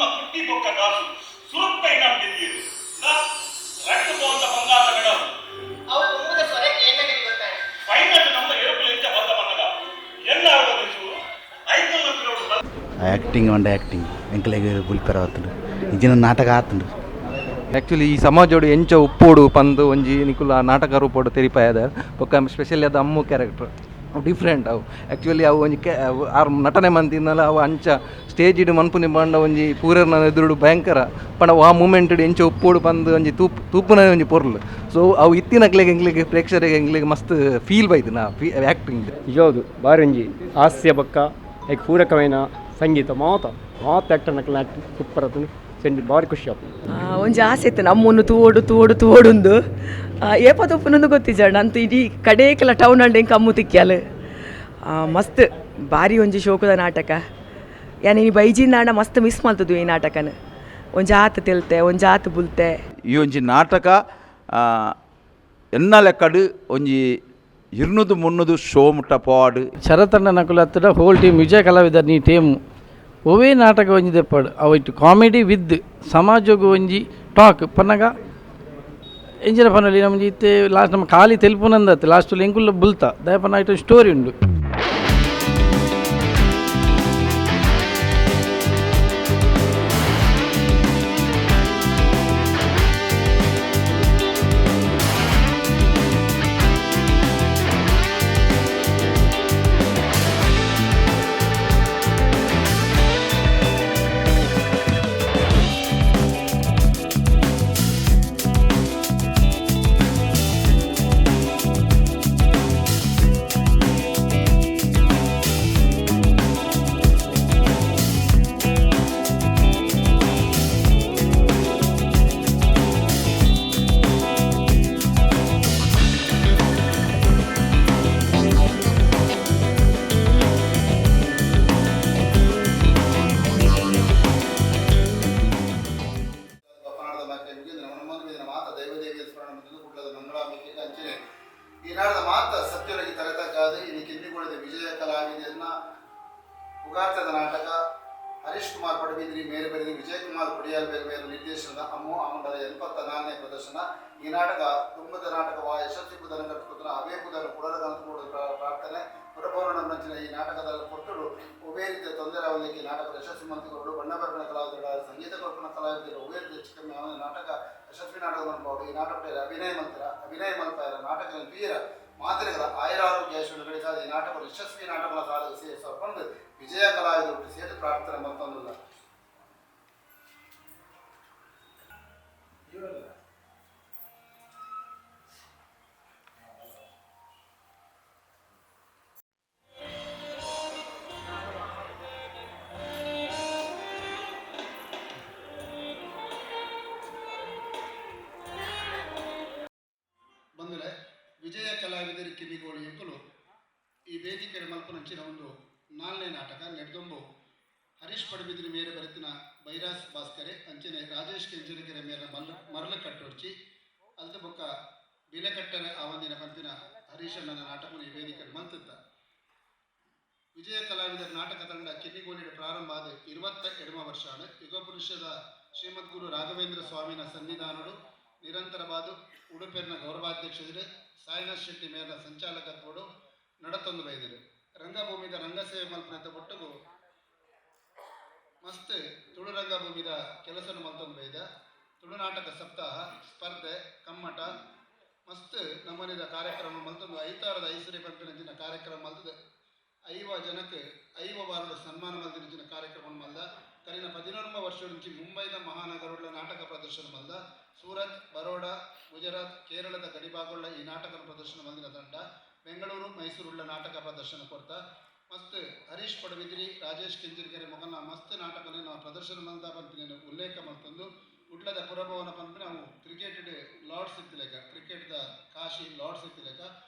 ನಮ್ಮ ಕುಟ್ಟಿ ಬೊಕ್ಕ ಕಾಸು ಸುರುತ್ತ ಇನಾಮ್ ಗೆದ್ದಿಯೆರ್. ಇಂದಾ ರಡ್ಡ್ ಪವನ್ದ ಬಂಗಾರ್ದ ಮೆಡಲ್. ಅವು ದುಂಬುದ ಸೊರೆ ಕೇನ್ನಗನೆ ಗೊತ್ತಾಂಡ್. ಫೈನಲ್ ನಮ್ಮ ಎರುಕುಲು ಎಂಚ ಬಲ್ದ ಪನ್ನಗ ಎನ್ನ ಅರವದೆ ಚೂರು ಐಕಲ್ನ ಪಿರವುಡು ಬಲ್ ಆ್ಯಕ್ಟಿಂಗ್ ಪಂಡ ಆ್ಯಕ್ಟಿಂಗ್ ಎಂಕ್ಲೆಗ್ ಬುಲ್ಪೆರ ಆತುಂಡು ಇಂಚಿನ ನಾಟಕ ಆತುಂಡು. ಆ್ಯಕ್ಚುಲಿ ಈ ಸಮಾಜೋಡು ಎಂಚ ಉಪ್ಪೋಡು ಪಂದ್ ಒಂಜಿ ನಿಕುಲು ಆ ನಾಟಕ ರೂಪೊಡು ತೆರಿಪಾಯದ. ಬೊಕ್ಕ ಸ್ಪೆಷಲಿ ಅದು ಅಮ್ಮು ಕ್ಯಾರೆಕ್ಟರ್ ಅವು ಡಿಫ್ರೆಂಟ್. ಅವು ಆ್ಯಕ್ಚುಲಿ ಅವು ಒಂಜಿ ಕೆ ಆರ್ ನಟನೆ ಮಂತಿಂದಲ ಅವು ಅಂಚ ಸ್ಟೇಜಿಡ್ ಮನ್ಪುನಿ ಪಂಡ ಒಂಜಿ ಪೂರೆರ್ನ ಎದುರುಡು ಭಯಂಕರ ಪಂಡ ಆ ಮೂಮೆಂಟ್ ಎಂಚ ಉಪ್ಪೋಡು ಪಂದ್ ಒಂಜಿ ತೂಪ್ ತೂಪುನ ಒಂಜಿ ಪೊರ್ಲು. ಸೊ ಅವು ಇತ್ತಿನಕ್ಲೆಗ್ ಎಂಕ್ಲೆಗ್ ಪ್ರೇಕ್ಷಕರಿಗೆ ಎಂಕ್ಲೆಗ್ ಮಸ್ತ್ ಫೀಲ್ ಬೈದಿನ ಆ್ಯಕ್ಟಿಂಗ್. ನಿಜವಾದ್ ಬಾರಿ ಒಂಜಿ ಹಾಸ್ಯ ಬೊಕ್ಕ ಐಕ್ ಪೂರಕವಾಯಿನ ಸಂಗೀತ ಮಾತ ಮಾತ ಆ್ಯಕ್ಟರ್ನಕ್ಲೆನ ಆ್ಯಕ್ಟಿಂಗ್ ಸೂಪರ್ ಆತುಂಡು. ಸೆಂಡ್ ಬಾರಿ ಖುಷಿ ಆಪುಂಡು. ಒಂಜಿ ಆಸೆ ಇತ್ತು ನಮ್ಮನ್ನು ತೂವೊಡು ತೂವೊಡು ತೂವೊಡುಂದು. ಏಪ ತೂಪುನಂದು ಗೊತ್ತಿಜ್ಜಂಡ ಅಂತು ಇಡೀ ಕಡೇಕಲ ಟೌನ್ ಅಂಡ್ ಎಂಕ್ ಅಮ್ಮು ತಿಕ್ಕ್ಯಾಲ್. ಮಸ್ತ್ ಬಾರಿ ಒಂಜಿ ಶೋಕುದ ನಾಟಕ. ಯಾನ್ ಇನಿ ಬೈಜಿಂದಾಂಡ ಮಸ್ತ್ ಮಿಸ್ ಮಲ್ತುದು ಈ ನಾಟಕನ್. ಒಂಜಾತ್ ತೆಲ್ತೆ, ಒಂಜಾತ್ ಬುಲ್ತೆ. ಈ ಒಂಜಿ ನಾಟಕ ಎನ್ನ ಲೆಕ್ಕಡ್ ಒಂಜಿ ಇರ್ನೂದು ಮುನ್ನೂದು ಶೋ ಮುಟ್ಟ ಪೋವಾಡ್. ಶರತಣ್ಣನಕುಲು ಅತ್ತಡ ಹೋಲ್ ಟೀಮ್ ವಿಜಯ ಕಲಾವಿದರ್ ನೀ ಟೀಮ್ ಒವೇ ನಾಟಕ ಒಂಜಿ ದೆಪ್ಪಡು ಅವು ಕಾಮಿಡಿ ವಿದ್ ಸಮಾಜೊಗು ಒಂಜಿ ಟಾಕ್ ಪನ್ನಗ ಎಂಚಿನ ಪನೊಲಿ ನಮ್ಗೆ ಇತ್ತೆ ಲಾಸ್ಟ್ ನಮ್ಮ ಖಾಲಿ ತೆಲ್ಪುನಂದತ್ತು ಲಾಸ್ಟ್ ಎಂಕುಲು ಬುಲ್ತ ದಾಯೆ ಪನ್ನ ಐಟ್ ಸ್ಟೋರಿ ಉಂಡು. ಬಪ್ಪನಾಡದ ಮಾತೆ ಮುಗಿದ ಮಾತ ದೈವದೇವಿಯ ಸ್ಮರಣ ಬಂದು ಕುಡ್ಲದ ಮಂಗಳಾಂಬಿಕೆ ಅಂಚನೆ ಈ ನಾಡದ ಮಾತ ಸತ್ಯೊಳಗೆ ತಲೆತಕ್ಕಾದ ಇನ್ನು ಕಿನ್ನಿಗೋಳಿದ ವಿಜಯ ಕಲಾವಿದೆಯನ್ನ ಪುಗಾರ್ತದ ನಾಟಕ ಹರೀಶ್ ಕುಮಾರ್ ಪಡಬಿದ್ರಿ ಮೇರೆ ಬರೆದ ವಿಜಯ್ ಕುಮಾರ್ ಕೊಡಿಯಾಲ್ ಬೇರೆ ಬೇರೆ ನಿರ್ದೇಶನದ ಅಮ್ಮು ಅಮುಂಡದ 84ನೇ ಪ್ರದರ್ಶನ. ಈ ನಾಟಕ ತುಂಬದ ನಾಟಕ ವಾ ಯಶಸ್ವಿ ಪುದನ ಕಟ್ಟುಕುತ್ತನ ಅವೇ ಪುದನ ಪುನರಗಂತ ಪ್ರಾರ್ಥನೆ ಪುರಭವನ ನಂಚಿನ ಈ ನಾಟಕದ ಕೊಟ್ಟರು ಒಬ್ಬೇ ರೀತಿಯ ತೊಂದರೆ ಅವಲಿಕ್ಕೆ ಈ ನಾಟಕದ ಯಶಸ್ವಿ ಮಂತ್ರಿಗಳು ಬಣ್ಣ ಬರ್ಪಣ ಕಲಾವಿದರ ಸಂಗೀತ ಕೊರ್ಪಣ ಕಲಾವಿದರು ಒಬ್ಬೇ ರೀತಿಯ ಹೆಚ್ಚು ಕಮ್ಮಿ ಅವನ ನಾಟಕ ಯಶಸ್ವಿ ನಾಟಕ ಅನ್ಬೋದು. ಈ ನಾಟಕ ಅಭಿನಯ ಮಂತ್ರ ಅಭಿನಯ ಮಲ್ಪಾಯರ ನಾಟಕದ ವೀರ ಮಾತೃಗಳ ಆಯುರಾರೋಗ್ಯ ಐಶ್ವರ್ಯಗಳಿಗಾಗಿ ಈ ನಾಟಕ ಯಶಸ್ವಿ ನಾಟಕಗಳ ಸಾಲಿಗೆ ಸೇರಿಸಿಕೊಂಡು ವಿಜಯ ಕಲಾವಿದರು ಸೇರಿ ಪ್ರಾರ್ಥನೆ ಮತ್ತೊಂದಿಲ್ಲ. ಬಂದರೆ ವಿಜಯ ಕಲಾವಿದರು ಕಿನ್ನಿಗೋಳಿ ಎಂಕುಲು ಈ ವೇದಿಕೆ ಮಲ್ಪನಂಚಿನ ಒಂದು ನಾಲ್ನೇ ನಾಟಕ ನೆಡ್ದೊಂಬು ಹರೀಶ್ ಪಡುಬಿದ್ರಿ ಮೇರೆ ಬರೆತಿನ ಬೈರಾಸ್ ಭಾಸ್ಕರೆ ಅಂಚನೆ ರಾಜೇಶ್ ಕೆಂಚನಕೆರೆ ಮೇರೆ ಮಲ್ಲ ಮರಳು ಕಟ್ಟೊಡ್ಚಿ ಅಲ್ದ ಬೊಕ್ಕ ಬಿಲೆಕಟ್ಟರೆ ಆವಂದಿನ ಪಂಪಿನ ಹರೀಶಣ್ಣನ ನಾಟಕವನ್ನು ಈ ವೇದಿಕೆ ಮಲ್ತಿದ್ದ. ವಿಜಯ ಕಲಾವಿದರ ನಾಟಕ ತಂಡ ಕಿನ್ನಿಗೋಳಿಡ ಪ್ರಾರಂಭ ಆದ 22 ವರ್ಷ ಯುಗಪುರುಷದ ಶ್ರೀಮದ್ ಗುರು ರಾಘವೇಂದ್ರ ಸ್ವಾಮಿನ ಸನ್ನಿಧಾನಡು ನಿರಂತರವಾದ ಉಡುಪೆರ್ನ ಗೌರವಾಧ್ಯಕ್ಷರು ಸಾಯಿನಾಥ್ ಶೆಟ್ಟಿ ಮೇರ್ನ ಸಂಚಾಲಕತ್ವಡು ನಡತೊಂದು ಬೈದರು. ರಂಗಭೂಮಿದ ರಂಗಸೇವೆ ಮಲ್ಪನಂತ ಒಟ್ಟುಗು ಮಸ್ತ್ ತುಳು ರಂಗಭೂಮಿದ ಕೆಲಸನು ಮಲ್ತೊಂದು ಬೈದ. ತುಳುನಾಟಕ ಸಪ್ತಾಹ ಸ್ಪರ್ಧೆ ಕಮ್ಮಟ ಮಸ್ತ್ ನಮೂನಿದ ಕಾರ್ಯಕ್ರಮ ಮಲ್ತೊಂದು ಐತಾರದ ಐಶ್ವರ್ಯ ಪಂಪಿನಂಚಿನ ಕಾರ್ಯಕ್ರಮ ಮಲ್ತದೆ. 50 ಜನಕ್ಕೆ 50 ವಾರದ ಸನ್ಮಾನ ಮಲ್ದಿನ ಕಾರ್ಯಕ್ರಮ ಮಲ್ದ. ಕರಿನ 11 ವರ್ಷ నుంచి ಮುಂಬೈದ ಮಹಾನಗರುಳ್ಳ ನಾಟಕ ಪ್ರದರ್ಶನ ಮಲ್ದ. ಸೂರತ್, ಬರೋಡಾ, ಗುಜರಾತ್, ಕೇರಳದ ಗಡಿಭಾಗವುಳ್ಳ ಈ ನಾಟಕ ಪ್ರದರ್ಶನ ಮಲ್ದಿನ ತಂಡ ಬೆಂಗಳೂರು, ಮೈಸೂರುಳ್ಳ ನಾಟಕ ಪ್ರದರ್ಶನ ಕೊರ್ತ. ಮಸ್ತ್ ಹರೀಶ್ ಪಡಬಿದ್ರಿ, ರಾಜೇಶ್ ಕೆಂಜಿರ್ಕೆರೆ ಮೊಗಲ್ನ ಮಸ್ತ್ ನಾಟಕನೇ ನಾವು ಪ್ರದರ್ಶನ ಮಲ್ದ ಪನ್ಪಿನ ಉಲ್ಲೇಖ ಮಲ್ತೊಂದು ಕುಡ್ಲದ ಪುರಭವನ ಪನ್ಪಿನ ನಾವು ಕ್ರಿಕೆಟ್ ಲಾರ್ಡ್ಸ್ ಇತ್ತಿಲೆಕ ಕ್ರಿಕೆಟ್ದ ಕಾಶಿ ಲಾರ್ಡ್ಸ್ ಇತ್ತಿಲೆಕ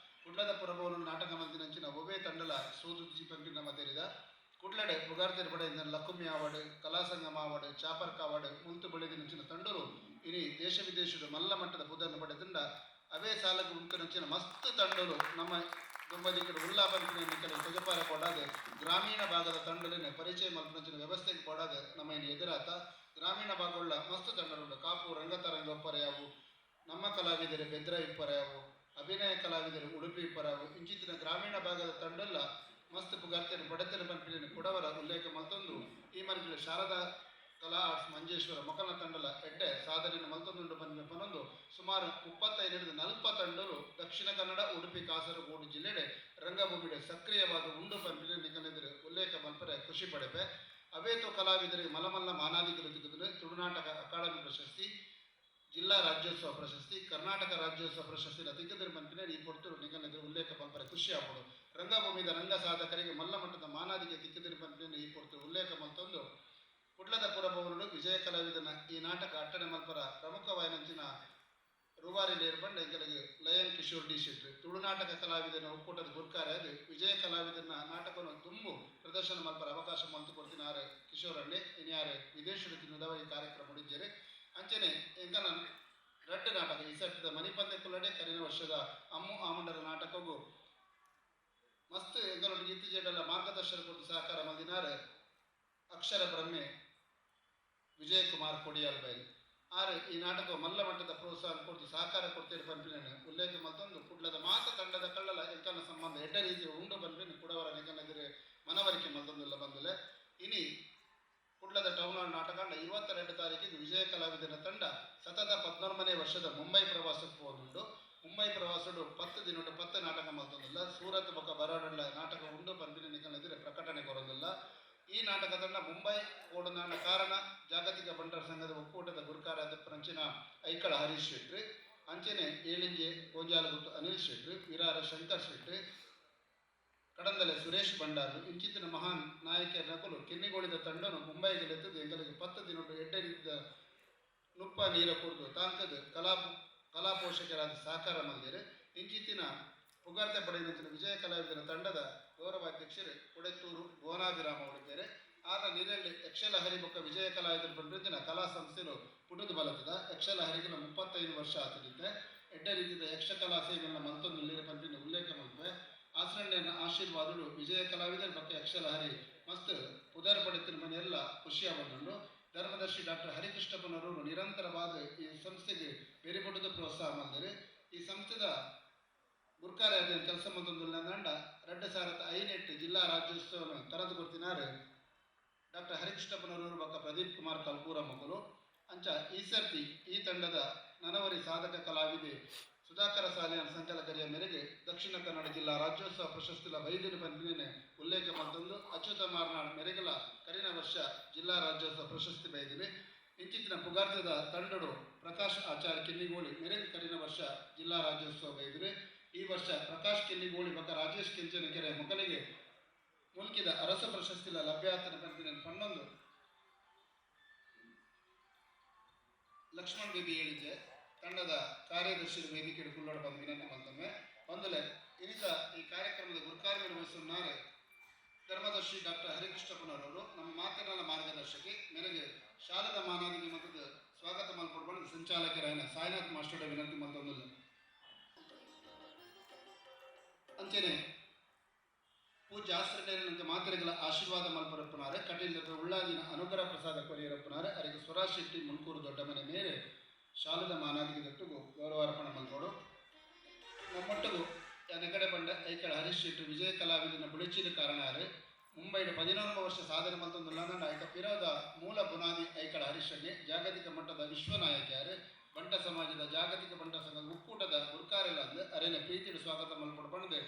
ಕುಡ್ಲದ ಪುರಭವನ ನಾಟಕ ಮಲ್ದಿನಂಚಿನ ಒವ್ವೇ ತಂಡಲ ಸೂದುಜಿ ಪನ್ಪಿನ ಮತೇರಿದ. ಕುಡ್ಲಡೆ ಪುಗಾರ್ತೆರ್ ಪಡೆಯಿಂದ ಲಕ್ಕುಮಿ ಆವಡ್, ಕಲಾಸಂಗಮ ಆವಡ್, ಚಾಪರ್ಕ ಆವಡ್, ಮುಲ್ತು ಬೆಳೆದಿನಂಚಿನ ತಂಡರು ಇನಿ ದೇಶ ವಿದೇಶದ ಮಲ್ಲ ಮಟ್ಟದ ಪುದನ್ನು ಪಡೆದಿಂದ ಅವೇ ಸಾಲಕ್ಕೆ ಉಂಟುನಂಚಿನ ಮಸ್ತ್ ತಂಡರು ನಮ್ಮ ದುಂಬದಿಕ್ಕಡು ಉಲ್ಲಾ ಪನ್ಪಿನ ಕೆಲವು ತೊಜಪಾರ ಕೊಡಾದೆ ಗ್ರಾಮೀಣ ಭಾಗದ ತಂಡಲಿನ ಪರಿಚಯ ಮಲ್ಪನಂಚಿನ ವ್ಯವಸ್ಥೆಗೆ ಕೊಡಾದೆ ನಮ್ಮ ಇನ್ನು ಎದುರಾತ. ಗ್ರಾಮೀಣ ಭಾಗವುಳ್ಳ ಮಸ್ತ್ ತಂಡರುಂಡು. ಕಾಪು ರಂಗತರಂಗ ಒಪ್ಪರೆಯಾವು, ನಮ್ಮ ಕಲಾವಿದರು ಬೆದ್ರ ಇಪ್ಪರೆಯಾವು, ಅಭಿನಯ ಕಲಾವಿದರು ಉಡುಪಿ ಇಪ್ಪರಾವು, ಇಂಚಿತ್ತಿನ ಗ್ರಾಮೀಣ ಭಾಗದ ತಂಡೆಲ್ಲ ಮಸ್ತ್ ಪುಗಾರ್ತೆನ್ ಪಡೆತೆರ್ ಪನ್ಪಿನ ಕುಡವರ ಉಲ್ಲೇಖ ಮಲ್ತೊಂದು ಈ ಮರ್ಗಿಲು ಶಾರದಾ ಕಲಾ ಆರ್ಟ್ಸ್ ಮಂಜೇಶ್ವರ ಮೊಕಲ್ನ ತಂಡಲ ಎಡ್ಡೆ ಸಾಧನೆಯನ್ನು ಮಲ್ತೊಂದುಂಡು ಪನ್ಪಿನ ಪನೊಂದು ಸುಮಾರು 35ರಿಂದ 40 ತಂಡಲು ದಕ್ಷಿಣ ಕನ್ನಡ, ಉಡುಪಿ, ಕಾಸರಗೋಡು ಜಿಲ್ಲೆಡೆ ರಂಗಭೂಮಿಡೆ ಸಕ್ರಿಯವಾದ ಉಂಡು ಪನ್ಪಿನ ನಿಕಲೆದುರು ಉಲ್ಲೇಖ ಮಲ್ಪರೆ ಖುಷಿ ಪಡೆಪೆ. ಅವೇತೋ ಕಲಾವಿದರಿಗೆ ಮಲಮಲ್ಲ ಮಾನಾದಿಗಳು ತಿಕ್ಕುದು. ತುಳುನಾಟಕ ಅಕಾಡೆಮಿ ಪ್ರಶಸ್ತಿ, ಜಿಲ್ಲಾ ರಾಜ್ಯೋತ್ಸವ ಪ್ರಶಸ್ತಿ, ಕರ್ನಾಟಕ ರಾಜ್ಯೋತ್ಸವ ಪ್ರಶಸ್ತಿ ತಿಕ್ಕದಿರು ಪನ್ಪಿನ ಈ ಪೊರ್ತುಡು ನಿಕಲೆದುರು ಉಲ್ಲೇಖ ಮಲ್ಪರೆ ಖುಷಿ ಆಪುಂಡು. ರಂಗಭೂಮಿದ ರಂಗ ಸಾಧಕರಿಗೆ ಮಲ್ಲ ಮಟ್ಟದ ಮಾನಾದಿಗೆ ತಿಕ್ಕದಿರು ಪನ್ಪಿನ ಈ ಪೊರ್ತುಡು ಉಲ್ಲೇಖ ಮಲ್ತೊಂದು ಕುಡ್ಲದ ಪುರಭವನಡು ವಿಜಯ ಕಲಾವಿದನ ಈ ನಾಟಕ ಅಟ್ಟಣೆ ಮಲ್ಪರ ಪ್ರಮುಖವಾಯಿನಂಚಿನ ರೂವಾರಿ ಲೇರ್ಬಂಡ ಎಂಕಲೆಗ್ ಲಯನ್ ಕಿಶೋರ್ ಡಿ ಶೆಟ್ಟಿ. ತುಳುನಾಟಕ ಕಲಾವಿದನ ಒಕ್ಕೂಟದ ಗುರ್ಕಾರೆ ಅದು ವಿಜಯ ಕಲಾವಿದನ ನಾಟಕವನ್ನು ತುಂಬು ಪ್ರದರ್ಶನ ಮಲ್ಪರ ಅವಕಾಶ ಮಲ್ತು ಕೊಡ್ತಿನಾರೆ ಕಿಶೋರ್ ಅಣ್ಣೆ. ಇನ್ಯಾರೆ ವಿದೇಶದ ತಿನ್ನುದವ ಈ ಕಾರ್ಯಕ್ರಮ ಉಡಿದ್ದೇರೆ. ಅಂಚನೆ ಎಂಕನ ರಡ್ಡು ನಾಟಕ ಈ ಸರ್ತಿದ ಮಣಿಪಂದೆ ಕುಲ್ಲಡೆ, ಕರಿನ ವರ್ಷದ ಅಮ್ಮು ಆಮಂಡರ ನಾಟಕಗೂ ಮಸ್ತ್ ಎಂಕಲೊಟ್ಟಿಗೆ ಇತ್ತೀಚೆಗೆಲ್ಲ ಮಾರ್ಗದರ್ಶನ ಕೊಟ್ಟು ಸಹಕಾರ ಮಲ್ದಿನಾರೆ ಅಕ್ಷರ ಬ್ರಹ್ಮೆ ವಿಜಯ್ ಕುಮಾರ್ ಕೊಡಿಯಾಲ್ ಬೈಲ್ ಆರ್. ಈ ನಾಟಕ ಮಲ್ಲ ಮಟ್ಟದ ಪ್ರೋತ್ಸಾಹ ಕೊಡ್ತು ಸಹಕಾರ ಕೊಡ್ತೀರಿ ಪನ್ಪಿನ ಉಲ್ಲೇಖ ಮಲ್ತೊಂದು ಕುಡ್ಲದ ಮಾತ ತಂಡದ ಕಳ್ಳಲ ಎಂಕಲ್ನ ಸಂಬಂಧ ಎಡ್ಡೆ ರೀತಿ ಉಂಡು ಪನ್ಪಿನ ಕುಡವರ ನಿಕಲ್ನೆದುರು ಮನವರಿಕೆ ಮಲ್ತೊಂದುಲ್ಲ ಬಂದುಲೆ. ಇನಿ ಕುಡ್ಲದ ಟೌನ್ ಹಾಲ್ ನಾಟಕಾಂಡ 22 ತಾರೀಕಿಗೆ ವಿಜಯ ಕಲಾವಿದನ ತಂಡ ಸತತ 13ನೇ ವರ್ಷದ ಮುಂಬೈ ಪ್ರವಾಸಕ್ಕೆ ಹೋದುಂಡು. ಮುಂಬೈ ಪ್ರವಾಸಡು 10 ದಿನಡು 10 ನಾಟಕ ಮಲ್ತೊಂದಿಲ್ಲ. ಸೂರತ್ ಬೊಕ್ಕ ಬರೋಡಲ್ಲ ನಾಟಕ ಉಂಡು ಪನ್ಪಿನ ನಿಕಲ್ನೆದುರು ಪ್ರಕಟಣೆ ಕೊರೊಂದಿಲ್ಲ. ಈ ನಾಟಕ ತಂಡ ಮುಂಬೈ ಓಡನಾಡ ಕಾರಣ ಜಾಗತಿಕ ಬಂಟರ ಸಂಘದ ಒಕ್ಕೂಟದ ಗುರುಕಾರಾದ ಪ್ರಂಚಿನ ಐಕಳ ಹರೀಶ್ ಶೆಟ್ಟಿ, ಅಂಚನೆ ಏಳಿಂಜೆ ಕೋಂಜಾಲಗುತ್ತು ಅನಿಲ್ ಶೆಟ್ಟಿ, ವಿರಾರ ಶಂಕರ್ ಶೆಟ್ಟಿ, ಕಡಂದಲೆ ಸುರೇಶ್ ಭಂಡಾರು ಇಂಚಿತ್ತಿನ ಮಹಾನ್ ನಾಯಕಿಯರ ನಕಲು ಕಿನ್ನಿಗೋಳಿದ ತಂಡನು ಮುಂಬೈಗೆ ಲೆತ್ತದು ಎಂಗಳಿಗೆ 10 ದಿನೊಟ್ಟು ಎಡ್ಡೆ ರೀತಿಯ ನುಪ್ಪ ನೀರ ಕೊಡ್ದು ತಾಂಕದ ಕಲಾ ಕಲಾ ಪೋಷಕರಾದ ಸಹಕಾರ ಮಲ್ದಿರು. ಇಂಚಿತ್ತಿನ ಪುಗಾರ್ತೆ ಪಡೆಯಿನ ವಿಜಯ ಕಲಾವಿದರ ತಂಡದ ಗೌರವಾಧ್ಯಕ್ಷರು ಕೊಡೆತ್ತೂರು ಭುವನಾಭಿರಾಮ ಅವರಿದ್ದಾರೆ. ಆತ ನೀರಲ್ಲಿ ಯಕ್ಷಲಹರಿ ಬೊಕ್ಕ ವಿಜಯ ಕಲಾವಿದರು ಪಂಡಿನ ಕಲಾ ಸಂಸ್ಥೆಲು ಪುಟದ ಬಲತದ. ಯಕ್ಷಲಹರಿಗೆ 35 ವರ್ಷ ಆತದಿದ್ದೆ. ಎಡ್ಡೆ ರೀತಿಯ ಯಕ್ಷಕಲಾ ಸೇವೆಯನ್ನು ಮಲ್ತೊಂದು ಪಂಪಿನ ಉಲ್ಲೇಖ ಮಲ್ಪೆ. ಆಸರಣ್ಯನ ಆಶೀರ್ವಾದಗಳು ವಿಜಯ ಕಲಾವಿದರ ಬೊಕ್ಕ ಯಕ್ಷಲಹರಿ ಮಸ್ತ್ ಪುದರ್ ಪಡೆತಿನ ಮನೆಯೆಲ್ಲ ಖುಷಿಯ ಬಂದುಂಡು. ಧರ್ಮದರ್ಶಿ ಡಾಕ್ಟರ್ ಹರಿಕೃಷ್ಣಪ್ಪನವರು ನಿರಂತರವಾದ ಈ ಸಂಸ್ಥೆಗೆ ಬೇರೆಪಟ್ಟದ ಪ್ರೋತ್ಸಾಹ ಮಾಡಿದರೆ ಈ ಸಂಸ್ಥೆದ ಗುರ್ಕಾರೆ ಕೆಲಸ ಮಂಡ 2008 ಜಿಲ್ಲಾ ರಾಜ್ಯೋತ್ಸವವನ್ನು ಕರೆದು ಕೊಡ್ತಿನಾರು ಡಾಕ್ಟರ್ ಹರಿಕೃಷ್ಣಪ್ಪನವರು ಬೊಕ್ಕ ಪ್ರದೀಪ್ ಕುಮಾರ್ ಕಲ್ಪೂರ ಮಗಲು. ಅಂಚ ಈ ಸರ್ತಿ ಈ ತಂಡದ ನನವರಿ ಸಾಧಕ ಕಲಾವಿದೆ ಸುಧಾಕರ ಸಾಲಿಯನ್ ಸಂಕಲಕರಿಯ ಮೇರೆಗೆ ದಕ್ಷಿಣ ಕನ್ನಡ ಜಿಲ್ಲಾ ರಾಜ್ಯೋತ್ಸವ ಪ್ರಶಸ್ತಿಲ ಬೈದಿನ ಪಂಪಿನ ಉಲ್ಲೇಖ ಮಂತೊಂದು ಅಚ್ಯುತ ಮಾರ್ನಾಡ್ ಮೆರೆಗಲ ಕರಿನ ವರ್ಷ ಜಿಲ್ಲಾ ರಾಜ್ಯೋತ್ಸವ ಪ್ರಶಸ್ತಿ ಬೈದಿವೆ. ಇಂಚಿತ್ತಿನ ಪುಗಾರ್ತದ ತಂಡಡು ಪ್ರಕಾಶ್ ಆಚಾರ್ಯ ಕಿನ್ನಿಗೋಳಿ ಮೆರೆಗೆ ಕರಿನ ವರ್ಷ ಜಿಲ್ಲಾ ರಾಜ್ಯೋತ್ಸವ ಬೈದಿವೆ. ಈ ವರ್ಷ ಪ್ರಕಾಶ್ ಕಿನ್ನಿಗೋಳಿ ಬೊಕ್ಕ ರಾಜೇಶ್ ಕೆಂಚನಕೆರೆ ಮೊಕಲಿಗೆ ಮುಲ್ಕಿದ ಅರಸ ಪ್ರಶಸ್ತಿಲ ಲಭ್ಯಾತನ ಪಂಪಿನ ಪನ್ನೊಂದು ಲಕ್ಷ್ಮಣ್ ಬೇಬಿ ಹೇಳಿದ್ದೆ ತಂಡದ ಕಾರ್ಯದರ್ಶಿ ವೇದಿಕೆ ಕುಳ್ಳೋಡ ಬಂದು ವಿನಂತಿ ಮಲ್ತೊಮ್ಮೆ ಒಂದಲೆ. ಇನ್ನಿತ ಈ ಕಾರ್ಯಕ್ರಮದ ಗುರುಕಾರ್ಯ ವಹಿಸುತ್ತಾರೆ ಧರ್ಮದರ್ಶಿ ಡಾಕ್ಟರ್ ಹರಿಕೃಷ್ಣಪ್ಪನವರು, ನಮ್ಮ ಮಾತನಾಡ ಮಾರ್ಗದರ್ಶಕಿ ಮೇರೆಗೆ ಶಾಲದ ಮಾನಾದಿಗೆ ಮತ್ತು ಸ್ವಾಗತ ಮಲ್ಕೊಡ್ಕೊಂಡು ಸಂಚಾಲಕರಾಯನ ಸಾಯಿನಾಥ್ ಮಾಸ್ಟರ್ ವಿನಂತಿ ಮಲ್ತೊಂದಿಲ್ಲ. ಅಂಚನೆ ಪೂಜ್ಯ ಆಶ್ರಯ ಮಾತ್ರೆಗಳ ಆಶೀರ್ವಾದ ಮಲ್ಪರಪ್ಪನಾರೆ ಕಟೀಲ್ ಉಳ್ಳಾಜಿನ ಅನುಗ್ರಹ ಪ್ರಸಾದ ಕೊರಿಯರಪ್ಪನಾರೆ ಅರಿಗೆ ಸ್ವರಾಜ್ ಶೆಟ್ಟಿ ಮುನ್ಕೂರು ದೊಡ್ಡ ಮನೆ ಮೇರೆ ಶಾಲದ ಮಾನಾದಿಗೆ ದಟ್ಟುಗು ಗೌರವಾರ್ಪಣೆ ಮಲ್ಕೊಡು. ನಮ್ಮೊಟ್ಟಿಗೂ ನೆಗಡೆ ಬಂಡ ಐಕಳ ಹರೀಶ್ ಶೆಟ್ಟಿ ವಿಜಯ ಕಲಾವಿದನ ಬುಳಿಚಿದ ಕಾರಣಾರೆ ಮುಂಬೈನ 11 ವರ್ಷ ಸಾಧನೆ ಮಲ್ತೊಂದುಲ್ಲ. ಐಕ ಪಿರೋದ ಮೂಲ ಬುನಾದಿ ಐಕಳ ಹರೀಶ್ ಶೆಟ್ಟಿ ಜಾಗತಿಕ ಮಟ್ಟದ ವಿಶ್ವನಾಯಕಿಯಾರೆ ಬಂಟ ಸಮಾಜದ ಜಾಗತಿಕ ಬಂಟ ಸಂಘದ ಒಕ್ಕೂಟದ ಗುರ್ಕಾರೆಲಾದ ಅರೇನ ಪ್ರೀತಿಡು ಸ್ವಾಗತ ಮಲ್ಪಡು ಪಂಡದೆ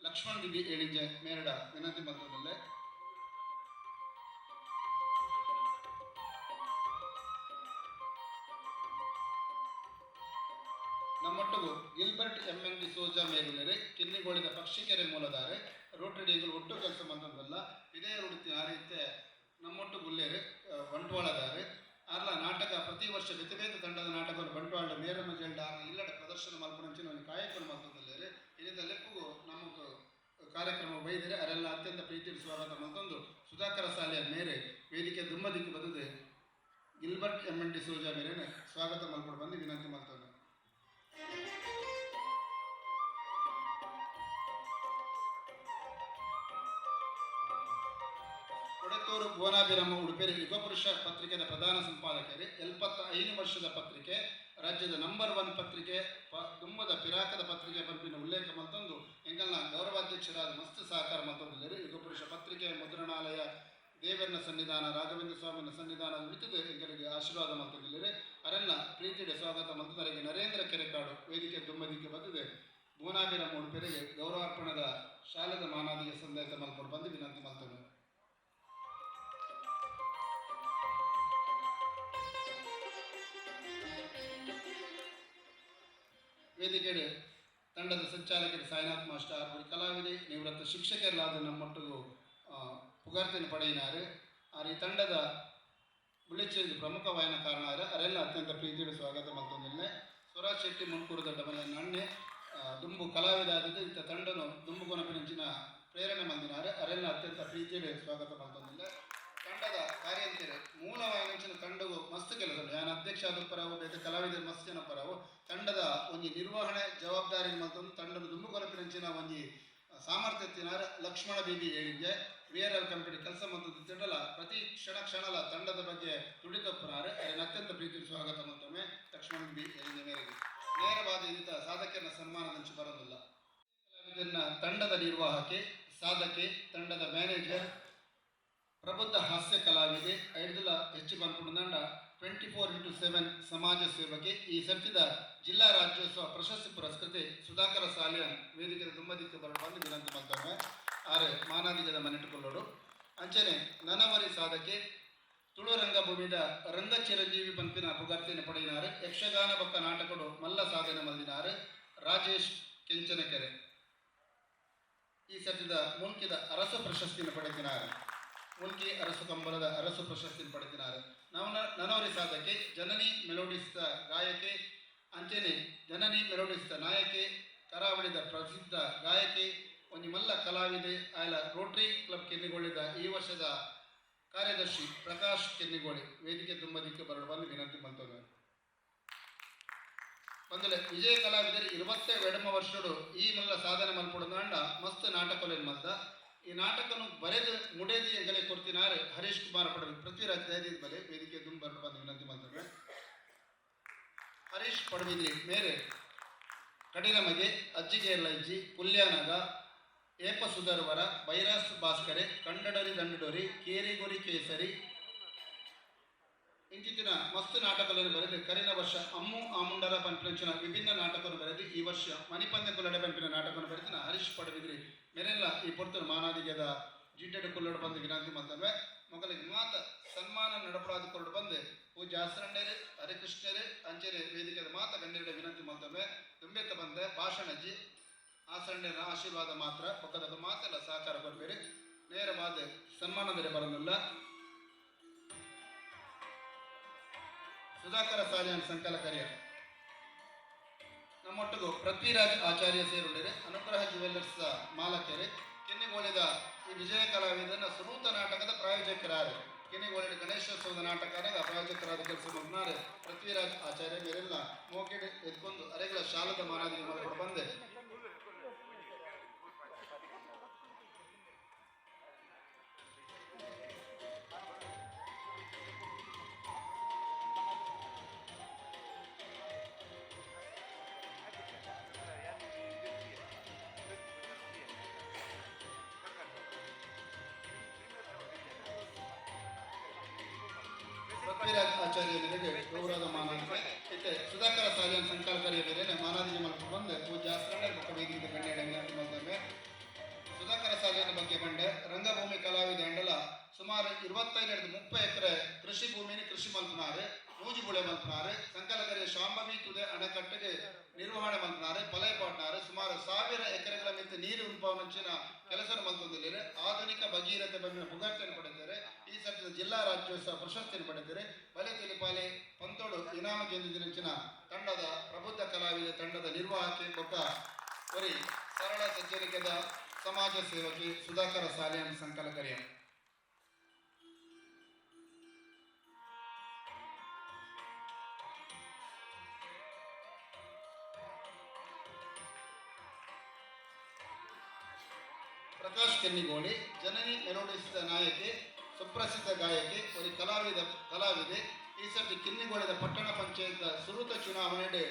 ಲಕ್ಷ್ಮಣ್ ಬಿಬಿ ಏಳಿಂಜೆ ಮೇರಡ ವಿನಂತಿ ಮಲ್ತೊಂದುಲ್ಲೆ. ನಮ್ಮೊಟ್ಟಿಗೂ ಗಿಲ್ಬರ್ಟ್ ಎಂ ಎನ್ ಡಿ ಸೋಜಾ ಮೇರುಲೇರೆ ಕಿನ್ನಿಗೋಳಿದ ಪಕ್ಷಿಕೆರೆ ಮೂಲದಾರೆ ರೋಟರಿ ಡಿಗಳು ಒಟ್ಟು ಕೆಲಸ ಬಂದದ್ದಲ್ಲ ಇದೇ ರೂಢಿ ಆ ರೀತಿ ನಮ್ಮೊಟ್ಟು ಗುಲ್ಲೇರೆ ಬಂಟ್ವಾಳದಾರೆ. ಆರ್ಲ ನಾಟಕ ಪ್ರತಿ ವರ್ಷ ಬೇತೆ ಬೇತೆ ತಂಡದ ನಾಟಕವನ್ನು ಬಂಟ್ವಾಳ ಮೇರಮ್ಮ ಜೆಲ್ಡ ಇಲ್ಲಡೆ ಪ್ರದರ್ಶನ ಮಲ್ಪನಂಚಿನ ಒಂದು ಕಾಯಕವನ್ನು ಮಲ್ತೊಂದುಲ್ಲೇರೆ. ಇದರಿಂದ ಲೆಪ್ಪುಗು ನಮಗ್ ಕಾರ್ಯಕ್ರಮ ಬೈದರೆ ಅರೆಲ್ಲ ಅತ್ಯಂತ ಪ್ರೀತಿ ಸ್ವಾಗತ ಮತ್ತೊಂದು ಸುಧಾಕರ ಸಾಲಿಯ ಮೇರೆ ವೇದಿಕೆ ದುಮ್ಮದಿಕ್ಕು ಬದದೆ ಗಿಲ್ಬರ್ಟ್ ಎಂ ಎನ್ ಡಿ ಸೋಜಾ ಮೇರೆನೆ ಸ್ವಾಗತ ಮಲ್ಪಡು ಬಂದು ವಿನಂತಿ ಮಲ್ತೊಂದು. ಕೊಡೆತ್ತೂರು ಕೊಟ್ಟೂರು ಭುವನಾಭಿರಾಮ ಉಡುಪೇರಿ ಯುಗಪುರುಷ ಪತ್ರಿಕೆಯ ಪ್ರಧಾನ ಸಂಪಾದಕರು. 75 ವರ್ಷದ ಪತ್ರಿಕೆ, ರಾಜ್ಯದ ನಂಬರ್ 1 ಪತ್ರಿಕೆ, ದುಮ್ಮದ ಪಿರಾಕದ ಪತ್ರಿಕೆ ಪಂಪಿನ ಉಲ್ಲೇಖ ಮತ್ತೊಂದು ಎಂಗಲ್ನ ಗೌರವಾಧ್ಯಕ್ಷರಾದ ಮಸ್ತ್ ಸಹಕಾರ ಮತ್ತೊಂದು ಯುಗಪುರುಷ ಪತ್ರಿಕೆ ಮುದ್ರಣಾಲಯ ದೇವರನ ಸನ್ನಿಧಾನ ರಾಘವೇಂದ್ರ ಸ್ವಾಮಿನ ಸನ್ನಿಧಾನ ಉಳಿತದೆ ಎಂಗಳಿಗೆ ಆಶೀರ್ವಾದ ಮಲ್ತೊಂದಿಲ್ಲರೆ ಅರೆಲ್ಲ ಪ್ರೀತಿയുടെ ಸ್ವಾಗತ ಮಲ್ತದರಿಗೆ ನರೇಂದ್ರ ಕೆರೆಕಾಡು ವೇದಿಕೆ ದುಮ್ಮದಿಕ್ಕೆ ಬಂದಿದೆ. ಭುವನಾಭಿರಾಮ ಉಡುಪೆರಿಗೆ ಗೌರವಾರ್ಪಣದ ಶಾಲೆದ ಮಾನಾದಿಗೆ ಸಂದೇಶ ಮಲ್ಪೊಡು ಬಂದು ವಿನಂತಿ ಮಲ್ತೊಂದು. ವೇದಿಕೆ ತಂಡದ ಸಂಚಾಲಕರು ಸಾಯಿನಾಥ್ ಮಾಸ್ಟರ್ ಆರ್ಪುಡಿ ಕಲಾವಿದೆ ನಿವೃತ್ತ ಶಿಕ್ಷಕರಾದ ನಮ್ಮೊಟ್ಟಿಗೂ ಪುಗಾರ್ತೆಯನ್ನು ಪಡೆಯಿನಾರು. ಆರ್ ಈ ತಂಡದ ಬುಳಿಚೇರಿ ಪ್ರಮುಖ ವಾಯನ ಕಾರಣ ಅರೆಲ್ಲ ಅತ್ಯಂತ ಪ್ರೀತಿയുടെ ಸ್ವಾಗತ ಮಲ್ತೊಂದಿಲ್ಲೆ. ಸ್ವರಾಜ್ ಶೆಟ್ಟಿ ಮುನ್ಕೂರು ದೊಡ್ಡ ಮನೆಯ ನಣ್ಣೆ ದುಂಬು ಕಲಾವಿದ ಆದದ್ದು ಇಂಥ ತಂಡನು ದುಂಬು ಕೊನಪಿನಂಚಿನ ಪ್ರೇರಣೆ ಮಂದಿನಾರು ಅರೆಲ್ಲ ಅತ್ಯಂತ ಪ್ರೀತಿയുടെ ಸ್ವಾಗತ ಮಲ್ತೊಂದಿಲ್ಲೆ. ತಂಡದ ಕಾರ್ಯಂತಿರು ಮೂಲ ವಾಯನಂಚಿನ ತಂಡವು ಮಸ್ತ್ ಕೆಲಸ ಉಂಟು. ಯಾನ್ ಅಧ್ಯಕ್ಷ ಆದಪ್ಪರಾವು ಬೇತೆ ಕಲಾವಿದರು ಮಸ್ತ್ ಜನಪರಾವು ತಂಡದ ಒಂಜಿ ನಿರ್ವಹಣೆ ಜವಾಬ್ದಾರಿ ಮಲ್ತೊಂದು ತಂಡದ ದುಂಬು ಕೊನಪಿನಂಚಿನ ಒಂಜಿ ಸಾಮರ್ಥ್ಯ ತಿನಾರ ಲಕ್ಷ್ಮಣ ಬಿಬಿ ಹೇಳಿದ್ದೆ we are L company ಕೆಲಸ ಮತ್ತು ತಿಂಡಲ ಪ್ರತಿ ಕ್ಷಣ ಕ್ಷಣಲ ತಂಡದ ಬಗ್ಗೆ ತುಡಿತಪ್ಪನಾರು ಅದನ್ನು ಅತ್ಯಂತ ಪ್ರೀತಿ ಸ್ವಾಗತ ಮತ್ತೊಮ್ಮೆ ಲಕ್ಷ್ಮಣ ಬಿ ಹೇಳಿದ ಮೇರೆಗೆ ನೇರವಾದ ಇಂಥ ಸಾಧಕನ ಸನ್ಮಾನದಂಚು ಬರೋದಿಲ್ಲ. ಇದನ್ನ ತಂಡದ ನಿರ್ವಾಹಕಿ ಸಾಧಕಿ ತಂಡದ ಮ್ಯಾನೇಜರ್ ಪ್ರಬುದ್ಧ ಹಾಸ್ಯ ಕಲಾವಿದೆ ಐದುಲ ಹೆಚ್ಚು ಬಂದ್ಕೊಂಡು 24x7 ಸಮಾಜ ಸೇವಕಿ ಈ ಸರ್ತಿದ ಜಿಲ್ಲಾ ರಾಜ್ಯೋತ್ಸವ ಪ್ರಶಸ್ತಿ ಪುರಸ್ಕೃತಿ ಸುಧಾಕರ ಸಾಲಿಯನ್ ವೇದಿಕೆಯ ತುಂಬದಿಕ್ಕೆ ಬರಲು ವಿನಂತಿ ಮಾಡ್ತಾರೆ. ಆರೆ ಮಾನಾದಿಗದ ಮನೆಟ್ಟುಕೊಳ್ಳೋಡು ಅಂಚನೆ ನನವರಿ ಸಾಧಕಿ ತುಳು ರಂಗಭೂಮಿದ ರಂಗ ಚಿರಂಜೀವಿ ಪಂಪಿನ ಪುಗಾರ್ತಿಯನ್ನು ಪಡೆಯಿನಾರು. ಯಕ್ಷಗಾನ ಬೊಕ್ಕ ನಾಟಕಡು ಮಲ್ಲ ಸಾಧನೆ ಮಲ್ದಿನಾರು ರಾಜೇಶ್ ಕೆಂಚನಕೆರೆ ಈ ಸರ್ತಿದ ಮುಲ್ಕಿದ ಅರಸು ಪ್ರಶಸ್ತಿಯನ್ನು ಪಡೆದಿನಾರು. ಮುಲ್ಕಿ ಅರಸು ಕಂಬಳದ ಅರಸು ಪ್ರಶಸ್ತಿಯನ್ನು ಪಡೆದಿನಾರು. ನನವರಿ ಸಾಧಕಿ ಜನನಿ ಮೆಲೋಡಿಸ್ತ ಗಾಯಕಿ ಅಂಚನೆ ಜನನಿ ಮೆಲೋಡಿಸ್ತ ನಾಯಕಿ ಕರಾವಳಿದ ಪ್ರಸಿದ್ಧ ಗಾಯಕಿ ಒಂಜಿ ಮಲ್ಲ ಕಲಾವಿದೆ ಆಯಲ ರೋಟರಿ ಕ್ಲಬ್ ಕೆನ್ನಿಗೋಳಿದ ಈ ವರ್ಷದ ಕಾರ್ಯದರ್ಶಿ ಪ್ರಕಾಶ್ ಕೆನ್ನಿಗೋಳಿ ವೇದಿಕೆ ತುಂಬದಿಕ್ಕೆ ಬರಲು ಬಂದು ವಿನಂತಿ ಮಲ್ತೊಂದು. ಬಂದಲೆ ವಿಜಯ ಕಲಾವಿದರು 22 ವರ್ಷಡು ಈ ಮಲ್ಲ ಸಾಧನೆ ಮಲ್ಪೊಡು ಮಸ್ತ್ ನಾಟಕಲೇನು ಮಲ್ದ ಈ ನಾಟಕನು ಬರೆದು ಮುಡೇದಿ ಎಂಗಲೆ ಕೊಡ್ತಿನಾರೆ ಹರೀಶ್ ಕುಮಾರ್ ಪಡವಿ ಪೃಥ್ವಿರಾಜ್ ದಯದೀದ್ ಬಲೆ ವೇದಿಕೆ ತುಂಬ ಬರಲು ಬಂದು ವಿನಂತಿ ಮಲ್ತೊಂದು. ಹರೀಶ್ ಪಡವಿದ್ರಿ ಮೇರೆ ಕಡಿಲಮಗೆ ಅಜ್ಜಿಗೆ ಇಜ್ಜಿ ಪುಲ್ಯಾನಗ ಏಪ ಸುಧರ್ವರ ಬೈರಾಸ್ ಭಾಸ್ಕರೆ ಕಂಡಡರಿ ದಂಡಡೋರಿ ಕೇರಿಗುರಿ ಕೇಸರಿ ಇಂಚಿತ್ತಿನ ಮಸ್ತ್ ನಾಟಕಗಳನ್ನು ಬರೆದು ಕರಿನ ವರ್ಷ ಅಮ್ಮು ಆಮುಂಡರ ಪಂಪಿನಂಚಿನ ವಿಭಿನ್ನ ನಾಟಕವನ್ನು ಬರೆದು ಈ ವರ್ಷ ಮಣಿಪಂದೆ ಕೊಲ್ಲಡೆ ಪಂಪಿನ ನಾಟಕವನ್ನು ಬರೆದಿನ ಹರೀಶ್ ಪಡವಿದ್ರಿ ಮೇರೆಲ್ಲ ಈ ಪೊರ್ತರು ಮಾನಾದಿಗೆದ ಜಿಡ್ಡೆಡು ಕೊಲ್ಲಡು ಬಂದು ವಿನಂತಿ ಮಂತನ್ವೆ. ಮೊಗಲಿಗೆ ಮಾತ ಸನ್ಮಾನ ನಡಪಡಾದ ಕೊರಡು ಬಂದು ಪೂಜ್ಯ ಆಸರಂಡೇರು ಹರಿಕೃಷ್ಣರು ಅಂಚೆರೆ ವೇದಿಕೆದ ಮಾತ ಗಣ್ಯರ ವಿನಂತಿ ಮಂತನ್ವೆ. ತುಂಬೆತ್ತ ಬಂದೆ ಭಾಷಣಜ್ಜಿ ಆಸರಂಡೇರ ಆಶೀರ್ವಾದ ಮಾತ್ರ ಪಕ್ಕದ ಮಾತೆಲ್ಲ ಸಹಕಾರ ಕೊಡ್ಬೇರಿ. ನೇರವಾದ ಸನ್ಮಾನದರೆ ಬರೋದಿಲ್ಲ. ಸುಧಾಕರ ಸಾಲಿಯನ್ ಸಂಕಲಕರ್ಯ ನಮ್ಮೊಟ್ಟಿಗೂ ಪೃಥ್ವಿರಾಜ್ ಆಚಾರ್ಯ ಸೇರುಂಡಿರೆ ಅನುಗ್ರಹ ಜುವೆಲ್ಲರ್ಸ್ ಮಾಲಕರು ಕೆನ್ನಿಗೋಳಿದ ಈ ವಿಜಯ ಕಲಾವಿದನ ಸುರೂತ ನಾಟಕದ ಪ್ರಾಯೋಜಕರಾರು ಕೆನ್ನಿಗೋಳಿದ ಗಣೇಶೋತ್ಸವದ ನಾಟಕದ ಪ್ರಾಯೋಜಕರಾದ ಕೆಲಸ ಮಾಡ್ತಾರೆ ಪೃಥ್ವಿರಾಜ್ ಆಚಾರ್ಯ ಮೇರೆಲ್ಲ ಮೋಕೆಡ್ ಎತ್ಕೊಂಡು ಅರೆಗಳ ಶಾಲದ ಮಾರಾದಿಗೆ ಮಾಡಿಕೊಂಡು ಬಂದೆ. ಪೃಥ್ವಿರಾಜ್ ಆಚಾರ್ಯ ಮೇರೆಗೆ ಗೌರವದ ಮಾನಾದಿಗೆ ಇತ್ತೆ ಸುಧಾಕರ ಸಾಲಿಯನ್ ಸಂಕಲ್ಕರಿಯ ಮೇರೆನೆ ಮಾನಾದಿಗೆ ಮಲ್ಪು ಬಂದೆ ಪೂಜ್ಯ ಆಸ್ರಣ್ಯ ಬೊಕ್ಕ ವೇದಿಕೆ ಗಣ್ಯರ ವಿನಂತಿ ಮಲ್ತೊಂದೆ. ಸುಧಾಕರ ಸಾಲಿಯನ ಬಗ್ಗೆ ಬಂಡೆ ರಂಗಭೂಮಿ ಕಲಾವಿದ ಅಂಡಲ ಸುಮಾರು 25-30 ಎಕರೆ ಕೃಷಿ ಭೂಮಿని ಕೃಷಿ ಮಲ್ಪುನಾರು ನೂಜು ಬುಳೆ ಮಲ್ಪುನಾರು ಸಂಕಲಕರಿಯ ಶಾಂಭವಿ ತುದೆ ಅಣೆಕಟ್ಟೆಗೆ ನಿರ್ವಹಣೆ ಮಲ್ಪುನಾರು ಪಲಯ ಪಾಟ್ನಾರು ಸುಮಾರು 1000 ಎಕರೆಗಳ ಮಿತ್ತ ನೀರು ಉಂಪಾವನಂಚಿನ ಕೆಲಸ ಮಲ್ತೊಂದಿದ್ದಾರೆ. ಆಧುನಿಕ ಭಗೀರಥ ಬಂದಿನ ಪುಗಾರ್ತೆಯನ್ನು ಪಡೆದಿದ್ದಾರೆ. ಈ ಸರ್ತಿದ ಜಿಲ್ಲಾ ರಾಜ್ಯೋತ್ಸವ ಪ್ರಶಸ್ತಿಯನ್ನು ಪಡೆದಿದ್ದಾರೆ. ಬಲೆ ತಿಳಿಪಾಲೆ ಪಂತೋಡು ಇನಾಮ ಗೆದ್ದಿದ್ದಂಚಿನ ತಂಡದ ಪ್ರಬುದ್ಧ ಕಲಾವಿದ ತಂಡದ ನಿರ್ವಾಹಕಿ ಬೊಕ್ಕ ಒರಿ ಸರಳ ಸಜ್ಜನಿಕೆದ ಸಮಾಜ ಸೇವಕಿ ಸುಧಾಕರ ಸಾಲಿಯನ್ ಸಂಕಲಕರಿಯ. ಪ್ರಕಾಶ್ ಕೆನ್ನಿಗೋಳಿ ಜನನಿ ಮೆಲೋಡಿಸಿದ ನಾಯಕಿ ಸುಪ್ರಸಿದ್ಧ ಗಾಯಕಿ ಒರಿ ಕಲಾವಿದ ಕಲಾವಿದೆ. ಈ ಸರ್ತಿ ಕಿನ್ನಿಗೋಳಿದ ಪಟ್ಟಣ ಪಂಚಾಯತ್ ಸುರುತ ಚುನಾವಣೆ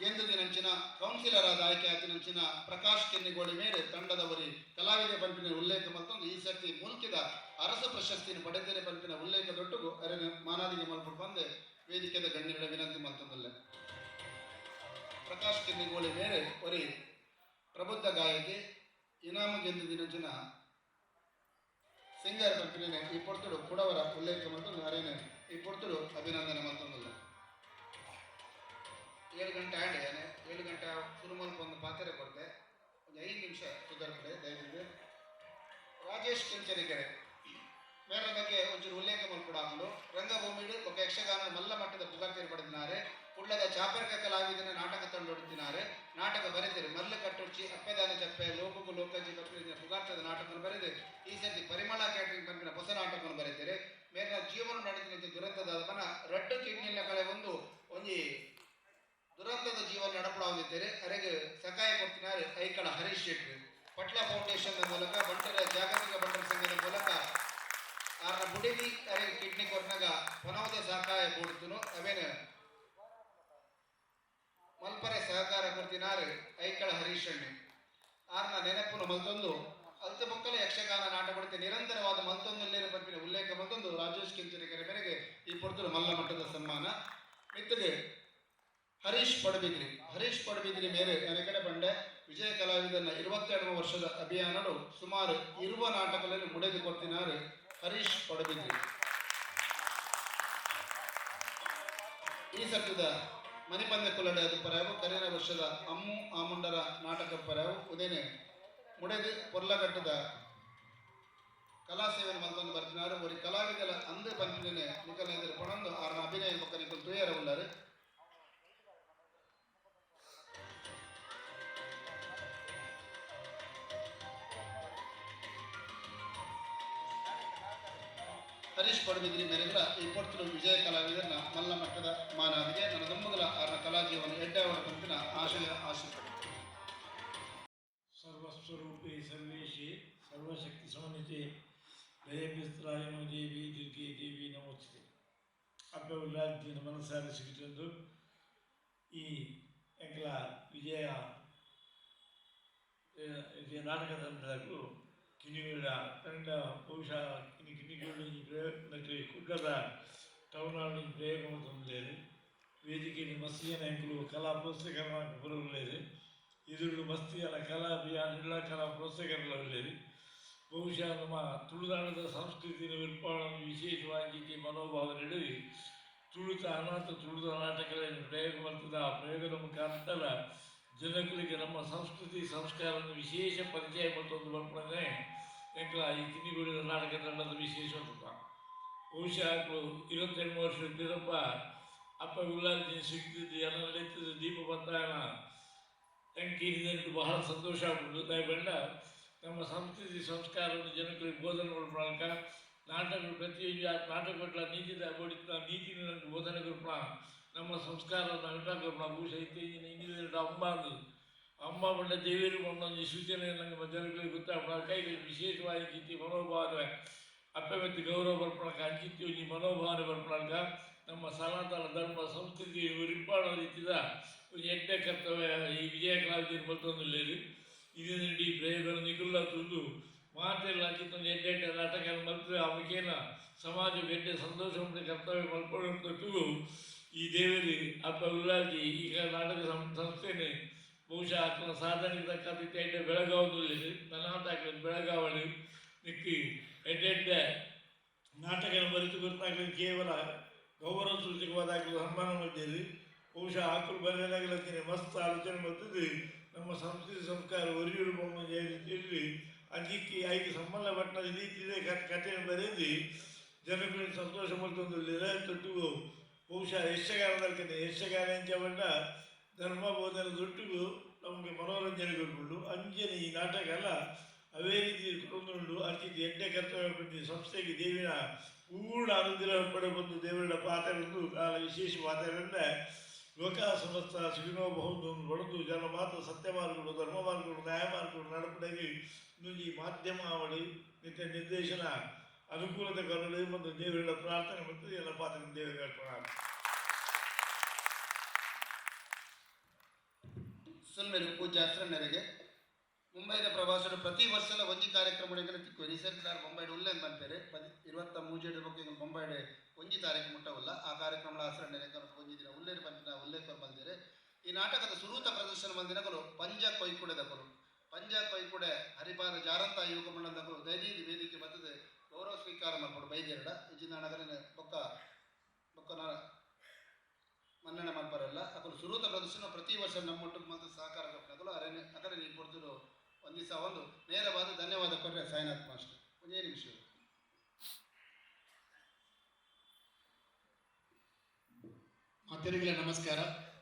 ಎಂದು ದಿನಂಚಿನ ಕೌನ್ಸಿಲರ್ ಆದ ಆಯ್ಕೆ ಆತಿನಂಚಿನ ಪ್ರಕಾಶ್ ಕಿನ್ನಿಗೋಳಿ ಮೇಲೆ ತಂಡದವರಿ ಕಲಾವಿದ ಪಂಪಿನ ಉಲ್ಲೇಖ ಮತ್ತೊಂದು ಈ ಸರ್ತಿ ಮುಲ್ಕಿದ ಅರಸು ಪ್ರಶಸ್ತಿಯನ್ನು ಪಡೆದರೆ ಪಂಪಿನ ಉಲ್ಲೇಖ ದೊಡ್ಡಗು ಅರೆನ ಮಾನಾದಿಗೆ ಮಲ್ಪು ಬಂದೆ ವೇದಿಕೆದ ಗಣ್ಯರ ವಿನಂತಿ ಮಲ್ತೊಂದಲ್ಲೆ. ಪ್ರಕಾಶ್ ಕಿನ್ನಿಗೋಳಿ ಮೇರೆ ಒರಿ ಪ್ರಬುದ್ಧ ಗಾಯಕಿ, ಇನಾಮು ಗೆದ್ದು ದಿನಂಚಿನ ಸಿಂಗರ್ ಪಂಪಿನ ಈ ಪೊರ್ತುಡು ಕುಡವರ ಉಲ್ಲೇಖ ಮತ್ತು ಅರೇನೆ ಈ ಪೊರ್ತುಡು ಅಭಿನಂದನೆ ಮಲ್ತೊಂದಲ್ಲ. 7 ಗಂಟೆ ಆಂಡ್ ಏನೆ 7 ಗಂಟೆ ಸುರುಮಲ್ಪ ಒಂದು ಪಾತ್ರೆ ಕೊಡ್ತೆ. ಒಂದು 5 ನಿಮಿಷ ಸುಧಾರಣೆ ದಯವಿಟ್ಟು. ರಾಜೇಶ್ ಕೆಂಚರಿಕೆರೆ ಮೇರ ಬಗ್ಗೆ ಒಂಚೂರು ಉಲ್ಲೇಖ ಮಲ್ಪುಡಾಪುಂಡು. ರಂಗಭೂಮಿಡು ಬೊಕ್ಕ ಯಕ್ಷಗಾನ ಮಲ್ಲ ಮಟ್ಟದ ಪುಗರ್ತೆರ್ ಪಡೆದಿನಾರೆ. ಕುಡ್ಲದ ಚಾಪರ್ಕ ಕಲಾವಿದನ ನಾಟಕ ತಂಡೊಡ್ತಿನಾರೆ. ನಾಟಕ ಬರೆದಿರು. ಮರ್ಲು ಕಟ್ಟುಡ್ಚಿ, ಅಪ್ಪೆದಾನ ಚಪ್ಪೆ, ಲೋಕಗು ಲೋಕಜಿ ಪತ್ರಿನ ಪುಗಾರ್ತದ ನಾಟಕವನ್ನು ಬರೆದು ಈ ಸರ್ತಿ ಪರಿಮಳ ಕ್ಯಾಟರಿಂಗ್ ಪನ್ಪಿನ ಹೊಸ ನಾಟಕವನ್ನು ಬರೆದಿದ್ದಾರೆ. ಮೇರಿನ ಜೀವನ ನಡೆದಿನ ದುರಂತದ ಮನ ರಡ್ಡು ಕಿಡ್ನಿನ ಕಳೆ ಒಂದು ಒಂಜಿ ದುರಂತದ ಜೀವನ ನಡಪಡಾವಿದ್ದಾರೆ. ಅರೆಗೆ ಸಹಾಯ ಕೊಡ್ತಿನಾರೆ ಐಕಳ ಹರೀಶ್ ಶೆಟ್ಟಿ. ಪಟ್ಲ ಫೌಂಡೇಶನ್ ಮೂಲಕ, ಬಂಟರ ಜಾಗತಿಕ ಬಂಟರ ಸಂಘದ ಮೂಲಕ ಆರ್ನ ಬುಡಿದಿ ಅರೆಗೆ ಕಿಡ್ನಿ ಕೊರ್ನಗ ಪನವದ ಸಹಕಾಯ ಕೊಡ್ತುನು. ಅವೇನು ಮಲ್ಪರೆ ಸಹಕಾರ ಕೊಡ್ತಿನಾರು ಐಕಳ ಹರೀಶಣ್ಣೆ. ಆರ್ನ ನೆನಪುನು ಮಲ್ತೊಂದು ಅಲ್ತ ಬೊಕ್ಕಲ ಯಕ್ಷಗಾನ ನಾಟಕ ಕೊಡುತ್ತೆ ನಿರಂತರವಾದ ಮಲ್ತೊಂದು ಪಂಪಿನ ಉಲ್ಲೇಖ ಮಲ್ತೊಂದು ರಾಜೇಶ್ ಕೆಂಚರಿಕೆರೆ ಮೇರೆಗೆ ಈ ಪೊರ್ತುಡು ಮಲ್ಲ ಮಟ್ಟದ ಸನ್ಮಾನ. ಮಿತ್ತಗೆ ಹರೀಶ್ ಪಡಬಿದ್ರಿ. ಹರೀಶ್ ಪಡಬಿದ್ರಿ ಮೇರೆ ಕಡೆ ಬಂಡೆ ವಿಜಯ ಕಲಾವಿದನ 22 ವರ್ಷದ ಅಭಿಯಾನಡು ಸುಮಾರು ಇರುವ ನಾಟಕಗಳಲ್ಲಿ ಮುಡೆದು ಕೊಡ್ತಿನಾರು ಹರೀಶ್ ಪಡಬಿದ್ರಿ. ಈ ಸರ್ತಿದ ಮಣಿಪಂದೆ ಕುಲ್ಲಡೆ ಅದು ಪರಾವು ಕರಿನ ವರ್ಷದ ಅಮ್ಮು ಆಮುಂಡರ ನಾಟಕ ಪರಾವು ಉದೇನೆ ಮುಡೆದು ಪೊರ್ಲಗಟ್ಟದ ಕಲಾ ಸೇವನೆ ಮಲ್ತೊಂದು ಬರ್ತಿನಾರು. ಒರಿ ಕಲಾವಿದಲ ಅಂದು ಪಂಪಿನೇ ನಿಕಲ ಎದುರು ಪಣಂದು ಆರ್ನ ಅಭಿನಯ ಬೊಕ್ಕ ನಿಕಲ್ ತೂಯರ ಉಳ್ಳಾರು. ಹರೀಶ್ ಪಡುಬಿದ್ರಿ ಮೇರೆಗಳ ಈ ಪೊರ್ತುಡು ವಿಜಯ ಕಲಾವಿದರನ್ನ ಮಲ್ಲ ಮಟ್ಟದ ಮಾನಾದಿಗೆ. ನನ್ನ ದುಂಬುಗಲ ಆರ್ನ ಕಲಾಜೀವನ ಎಡ್ಡೆ ಅವರ ಪಂಪಿನ ಆಶಯ ಆಶಿಸ. ಸರ್ವಸ್ವರೂಪೇ ಸರ್ವೇಶೇ ಸರ್ವಶಕ್ತಿ ಸಮನ್ವಿತೆ ದಯಪಿಸ್ತ್ರಾಯಣೋ ದೇವಿ ದುರ್ಗೆ ದೇವಿ ನಮೋಸ್ತುತೆ. ಅಪ್ಪೆ ಉಲ್ಲಾದಿನ ಮನಸಾರೆ ಸಿಗುತ್ತೊಂದು ಈ ಎಂಕಲ ವಿಜಯ ವಿಜಯ ನಾಟಕ ತಂಡದಕ್ಕೂ ಕಿನ್ನಿಗೂಡ ತಂಡ ಬಹುಶಃ ಕಿನ್ನಿ ಕಿನ್ನಿಗೂಡು ಪ್ರಯೋಗ ಕುಡ್ಲದ ಟೌನ್ ಹಾಲ್ ಪ್ರಯೋಗ ಮಲ್ತೊಂದುಲ್ಲೆರ್. ವೇದಿಕೆಡ್ ಮಸ್ತ್ ಜನ ಎಂಕುಲು ಕಲಾ ಪ್ರೋತ್ಸಾಹಕರ ಪೂರ ಉಲ್ಲೆರ್. ಎದುರುಡು ಮಸ್ತ್ ಜನ ಕಲಾ ಅಭಿಯಾನಿಲ ಕಲಾ ಪ್ರೋತ್ಸಾಹಕರುಲ ಉಲ್ಲೆರ್. ಬಹುಶಃ ನಮ್ಮ ತುಳುನಾಡದ ಸಂಸ್ಕೃತಿನ ಒರಿಪಾವುನ ವಿಶೇಷವಾಗಿ ಮನೋಭಾವನೆಡು ತುಳುತ ಅನಾಥ ತುಳುತ ನಾಟಕಗಳನ್ನು ಪ್ರಯೋಗ ಮಲ್ತದ. ಆ ಪ್ರಯೋಗದ ಮುಖಾಂತರ ಜನಗಳಿಗೆ ನಮ್ಮ ಸಂಸ್ಕೃತಿ ಸಂಸ್ಕಾರವನ್ನು ವಿಶೇಷ ಪರಿಚಯ ಮಲ್ತೊಂದು ಬರ್ಪುನನೆ ಎಂಕಲ ಈ ಕಿನ್ನಿಗೋಳಿದ ನಾಟಕ ತಂಡದ ವಿಶೇಷ. ಬಹುಶಃ ಅಕುಲು 28 ವರ್ಷ ಪಿರಪ್ಪ ಅಪ್ಪ ಉಳ್ಳಾಲ್ತಿ ಸಿಕ್ತಿದ್ದು ಜನ ಲೆತ್ತದ ದೀಪ ಬಂದಾನ ಎಂಕ್ ಬಹಳ ಸಂತೋಷ ಆಪುಂಡು. ದಾಯೆ ಪಂಡ ನಮ್ಮ ಸಂಸ್ಕೃತಿ ಸಂಸ್ಕಾರವನ್ನು ಜನಗಳಿಗೆ ಬೋಧನೆ ಮಲ್ಪುನಲ್ಕ ನಾಟಕ ಪ್ರತಿಯೊಂಜಿ ನಾಟಕಟ್ಲ ನೀತಿದ ಬೋಡಿತ್ತಿನ ನೀತಿನ ನಂಕ್ ಬೋಧನೆ ಕೊರ್ಪುನ, ನಮ್ಮ ಸಂಸ್ಕಾರವನ್ನು ಅರ್ಥ ಕೊರ್ಪುನ. ಬಹುಶಃ ಇತ್ತೆ ಇಂಜಿನಿಯರ್ ಅಂಬ ಅಂದ್ ಅಂಬ ಪಂಡ ದೇವೆರ್ ಪಂಡ ಒಂಜಿ ಸೂಚನೆ ನಂಗೆ ಜನಗಳಿಗೆ ಗೊತ್ತಾಪುನ. ಕೈಗೆ ವಿಶೇಷವಾಗಿ ಇತ್ತಿ ಮನೋಭಾವನೆ ಅಪ್ಪೆ ಮಿತ್ತ್ ಗೌರವ ಬರ್ಪುನಕ ಅಂಚಿತ್ತಿ ಒಂಜಿ ಮನೋಭಾವನೆ ಬರ್ಪುನಲ್ಕ ನಮ್ಮ ಸನಾತನ ಧರ್ಮ ಸಂಸ್ಕೃತಿ ಒರಿಪಾಣ ರೀತಿದ ಒಂಜಿ ಎಡ್ಡೆ ಕರ್ತವ್ಯ ಈ ವಿಜಯ ಕಲಾವಿದರು ಮಲ್ತೊಂದುಲ್ಲೆರ್. ಇದನ್ನು ಈ ಪ್ರಯೋಗ ನಿಕುಲ್ಲ ತೂದು ಮಾತೆರ್ಲ ಅಂಚಿನ ಒಂಜಿ ಎಡ್ಡೆ ಎಡ್ಡೆ ನಾಟಕ ಮಲ್ತ್ ಆ ಮುಖೇನ ಸಮಾಜ ಎಡ್ಡೆ ಸಂತೋಷ ಉಂಟು ಕರ್ತವ್ಯ ಮಲ್ಪೊಡು. ಈ ದೇವೆರ್ ಅಪ್ಪ ಉಳ್ಳಾಲ್ತಿ ಈ ನಾಟಕ ಸಂಸ್ಥೆನೆ ಬಹುಶಃ ಆತನ ಸಾಧನೆಗೆ ತಕ್ಕಂತೆ ಎಡ್ಡೆ ಬೆಳಗಾವೊಂದುಲ್ಲೆರ್. ನನಾತ್ ಅಕ್ಲೆನ್ ಬೆಳಗಾವಡ್. ನಿಕ್ಕ್ ಎಡ್ಡೆ ಎಡ್ಡೆ ನಾಟಕ ಬರೆದು ಕೊರ್ತಾಗ್ಲಿ ಕೇವಲ ಗೌರವ ಸೂಚಕವಾದ ಸನ್ಮಾನ ಮಲ್ತೆರ್. ಬಹುಶಃ ಆಕುಲು ಬರೆಯಲಾಗಲಂಚನೆ ಮಸ್ತ್ ಆಲೋಚನೆ ಮಲ್ತುದು ನಮ್ಮ ಸಂಸ್ಕೃತಿ ಸಂಸ್ಕಾರ ಒರಿಯುಡು ರೀತಿಯಲ್ಲಿ ಅಂಚಿಕ್ಕಿ ಐಕ್ ಸಂಬಂಧಪಟ್ಟದ ರೀತಿಯೇ ಕಥೆಯನ್ನು ಬರೆದು ಜನಗಳಿಗೆ ಸಂತೋಷ ಮಲ್ತೊಂದುಲ್ಲೆರ್. ತೊಟ್ಟುಗು ಬಹುಶಃ ಯಕ್ಷಗಾನದಲ್ಕನೆ ಯಕ್ಷಗಾನ ಎಂಚ ಪಂಡ ಧರ್ಮ ಬೋಧನೆ ದೊಟ್ಟುಗು ನಮಗೆ ಮನೋರಂಜನೆ ಕೊರ್ಪುಂಡು. ಅಂಚನೆ ಈ ನಾಟಕ ಅಲ್ಲ ಅವೇ ರೀತಿ ಕೊರೊಂದುಂಡು. ಅಂಚಿತಿ ಎಡ್ಡೆ ಕರ್ತವ್ಯ ಪಂಡಿ ಸಂಸ್ಥೆಗೆ ದೇವಿನ ಪೂರ್ಣ ಅನುಗ್ರಹ ಪಡೆಬಂದು ದೇವರ ಪಾತೆರೊಂದು ಕಾಲ ವಿಶೇಷ ಪಾತೆರಂಡ ಲೋಕ ಸಮಸ್ತ ಸುಖಿನೋ ಭವಂತು ಬಡದು ಜನ ಮಾತ್ರ ಸತ್ಯ ಮಾರ್ಗಗಳು, ಧರ್ಮ ಮಾರ್ಗಗಳು, ನ್ಯಾಯ ಮಾರ್ಗಗಳು ನಡಪಡಗಿ ನುಂಜಿ ಮಾಧ್ಯಮ ಆವಡ್ ನಿತ್ಯ ನಿರ್ದೇಶನ. ಅನುಕೂಲತೆ ಕರುಣೆ ಮತ್ತು ದೇವರ ಪ್ರಾರ್ಥನೆ ಮತ್ತು ಎಲ್ಲ ಪಾತ್ರ ದೇವರಿಗೆ ಅರ್ಪಣೆ. ಸುನ್ಮೇಲು ಪೂಜ್ಯ ಅಸ್ರಣ್ಣರಿಗೆ ಮುಂಬೈದ ಪ್ರವಾಸಡು ಪ್ರತಿ ವರ್ಷದ ಒಂಜಿ ಕಾರ್ಯಕ್ರಮ ತಿಕ್ಕು ರೀಸೆಂಟ್ ಬೊಂಬೈಡ್ ಉಲ್ಲೇನ್ ಬಂತೇರೆ 23 ಬಗ್ಗೆ ಬೊಂಬೈಡ್ ಒಂಜಿ ತಾರೀಕು ಮುಟ್ಟವಲ್ಲ ಆ ಕಾರ್ಯಕ್ರಮ ಆಸರಣೆ ಒಂಜಿ ದಿನ ಉಲ್ಲೇರು ಬಂತಿನ ಉಲ್ಲೇಖ ಬಂದಿರೆ. ಈ ನಾಟಕದ ಸುರೂತ ಪ್ರದರ್ಶನ ಬಂದಿನಕಲು ಪಂಜ ಕೊಯ್ಕುಡೆದಕಲು ಪಂಜ ಕೊಯ್ಕುಡೆ ಹರಿಪಾದ ಜಾರಂತ ಯುವಕ ಮಂಡಲದಕಲು ದೈದೀದಿ ವೇದಿಕೆ ಬರ್ತದೆ ಗೌರವ ಸ್ವೀಕಾರ ಮಾಡ್ಕೊಂಡು ಬೈದೇರಡ ಇಜ್ಜಿನ ನಗರನ ಬೊಕ್ಕ ಬೊಕ್ಕ ಮನ್ನಣೆ ಮಾಡ್ಪಾರಲ್ಲ ಅಕಲು ಸುರೂತ ಪ್ರದರ್ಶನ ಪ್ರತಿ ವರ್ಷ ನಮ್ಮೊಟ್ಟಿಗೆ ಮತ್ತು ಸಹಕಾರ ಕೊಟ್ಟನಕಲು ಅರೆ ಅಕಡೆ ನೀವು ಕೊಡ್ತಿರೋ ಒಂದು ದಿವಸ ಒಂದು ನೇರವಾದ ಧನ್ಯವಾದ ಕೊಟ್ಟರೆ ಸಾಯಿನಾಥ್ ಮಾಸ್ಟರ್. ಒಂದೇ ನಿಮಿಷ. ಮಾತೆರಿಗೆಲ್ಲ ನಮಸ್ಕಾರ.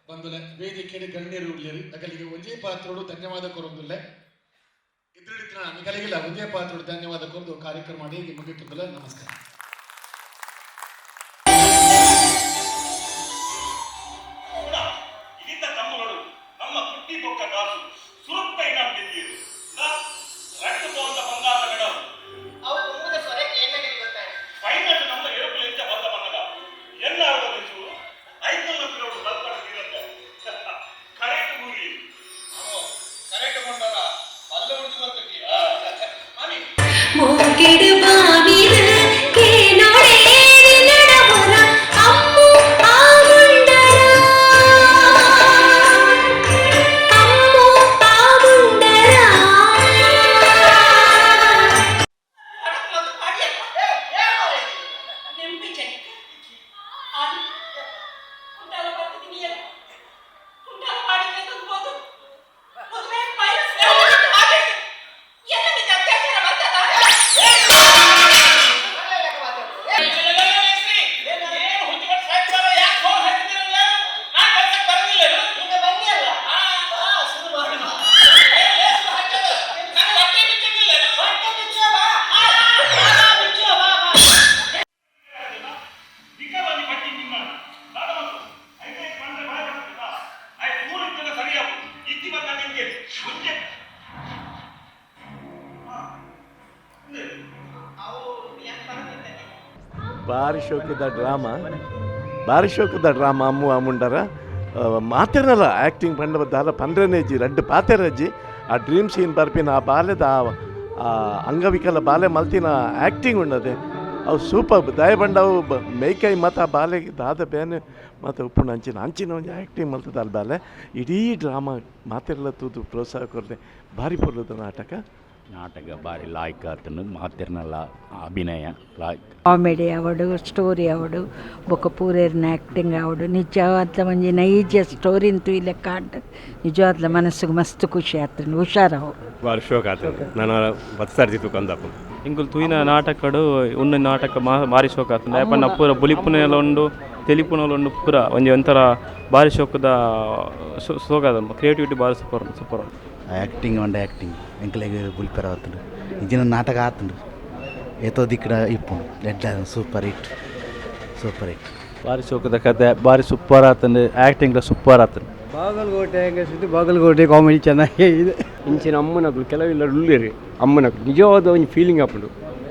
ಬಂದುಲೆ ವೇದಿಕೆಯಲ್ಲಿ ಗಣ್ಯರು ಉಳ್ಳೇರಿ ಅಗಲಿಗೆ ಒಂಜೇ ಪಾತ್ರೋಡು ಧನ್ಯವಾದ ಕೊರೊಂದುಲ್ಲೆ ಇದ್ರಡಿತ್ರ ನಿಗಲಿಗೆಲ್ಲ ಒಂಜೇ ಪಾತ್ರೋಡು ಧನ್ಯವಾದ ಕೊರದು ಕಾರ್ಯಕ್ರಮ ಹೇಗೆ ಮುಗಿತುಂದುಲ್ಲ. ನಮಸ್ಕಾರ. ಬಾರಿ ಶೋಕದ ಡ್ರಾಮಾ, ಬಾರಿ ಶೋಕದ ಡ್ರಾಮಾ ಅಮ್ಮು ಅಮ್ಮುಂಡರ ಮಾತೆರಲ್ಲ ಆ್ಯಕ್ಟಿಂಗ್ ಪಂಡ ದಾಲ ಪಂಡ್ರನೇಜಿ ರಡ್ಡು ಪಾತೆರಜ್ಜಿ ಆ ಡ್ರೀಮ್ ಸೀನ್ ಬರ್ಪಿನ ಆ ಬಾಲೆದ ಆ ಅಂಗವಿಕಲ ಬಾಲೆ ಮಲ್ತಿನ ಆ್ಯಕ್ಟಿಂಗ್ ಉಂಡದೆ ಅವು ಸೂಪರ್. ದಯ ಬಂಡ ಅವು ಮೇಕೈ ಮತ್ತು ಆ ಬಾಲೆ ದಾದ ಬೇನೆ ಮತ್ತು ಉಪ್ಪುಂಡು ಅಂಚಿನ ಅಂಚಿನ ಒಂಜಿ ಆ್ಯಕ್ಟಿಂಗ್ ಮಲ್ತದ ಅಲ್ಲಿ ಬಾಲೆ ಇಡೀ ಡ್ರಾಮಾ ಮಾತೆರ್ಲ ತೂದು ಪ್ರೋತ್ಸಾಹ ಕೊರ್ಲೆ ಭಾರಿ ಪೊರ್ಲುದ ನಾಟಕ. ನಾಟಕ ಭಾರಿ ಲಾಯ್ಕ್ ಆತನು ಮಾತೆರ್ನಲ್ಲ ಅಭಿನಯ ಲಾಯ್ಕ್. ಕಾಮಿಡಿ ಅವಡು ಸ್ಟೋರಿ ಅವಡು ಬೊಕ್ಕ ಪೂರೇರ್ನ ಆ್ಯಕ್ಟಿಂಗ್ ಅವಡು ನಿಜವಾದ ಒಂಜಿ ನೈಜ ಸ್ಟೋರಿ ಲೆಕ್ಕ ಆಂಡ್ ನಿಜವಾದ ಮನಸ್ಸಿಗೆ ಮಸ್ತ್ ಖುಷಿ ಆತಂಡು ಹುಷಾರವು. ಬಾರಿ ಶೋಕ್ ಆತಂಡು ನಾನು ಬತ್ಸಾರ್ಜಿ ತೂಕಂದಪ್ಪ ಇಂಕುಲು ತೂಯಿನ ನಾಟಕಡು ಉನ್ನ ನಾಟಕ ಭಾರಿ ಶೋಕ್ ಆತಂಡು ಯಾಪನ್ನ ಪೂರ ಬುಲಿಪುನೆಲ ಉಂಡು ತೆಲಿಪುನಲ ಉಂಡು ಪೂರ ಒಂಜಿ ಒಂಥರ ಭಾರಿ ಶೋಕದ ಶೋಕ ಕ್ರಿಯೇಟಿವಿಟಿ ಭಾರಿ ಸೂಪರ್ ಸೂಪರ್. ಆ್ಯಕ್ಟಿಂಗ್ ಒಂಡ ಆ್ಯಕ್ಟಿಂಗ್ ಎಂಕಲೆಗ್ ಬುಲಿಪೆರ ಆತುಂಡು ಇಂಚಿನ ನಾಟಕ ಆತುಂಡು ಏತೋ ದಿಕ್ಕಡ ಇಪ್ಪುಂಡು ಎಡ್ಡೆ ಸೂಪರ್ ಹಿಟ್ ಸೂಪರ್ ಹಿಟ್. ಬಾರಿ ಶೋಕದ ಕತೆ ಬಾರಿ ಸೂಪರ್ ಆತಂಡು ಆ್ಯಕ್ಟಿಂಗ್ಲ ಸೂಪರ್ ಆತಂಡು. ಬಾಗಲಕೋಟೆ ಹೆಂಗಸಿದ್ದು ಬಾಗಲಕೋಟೆ ಕಾಮಿಡಿ ಚೆನ್ನಾಗೇ ಇದೆ. ಇಂಚಿನ ಅಮ್ಮನಕುಲು ಕೆಲವೆಲ್ಲ ಉಳ್ಳೇರಿ ಅಮ್ಮನಕುಲು ನಿಜವಾದ ಒಂಜಿ ಫೀಲಿಂಗ್ ಆಪುಂಡು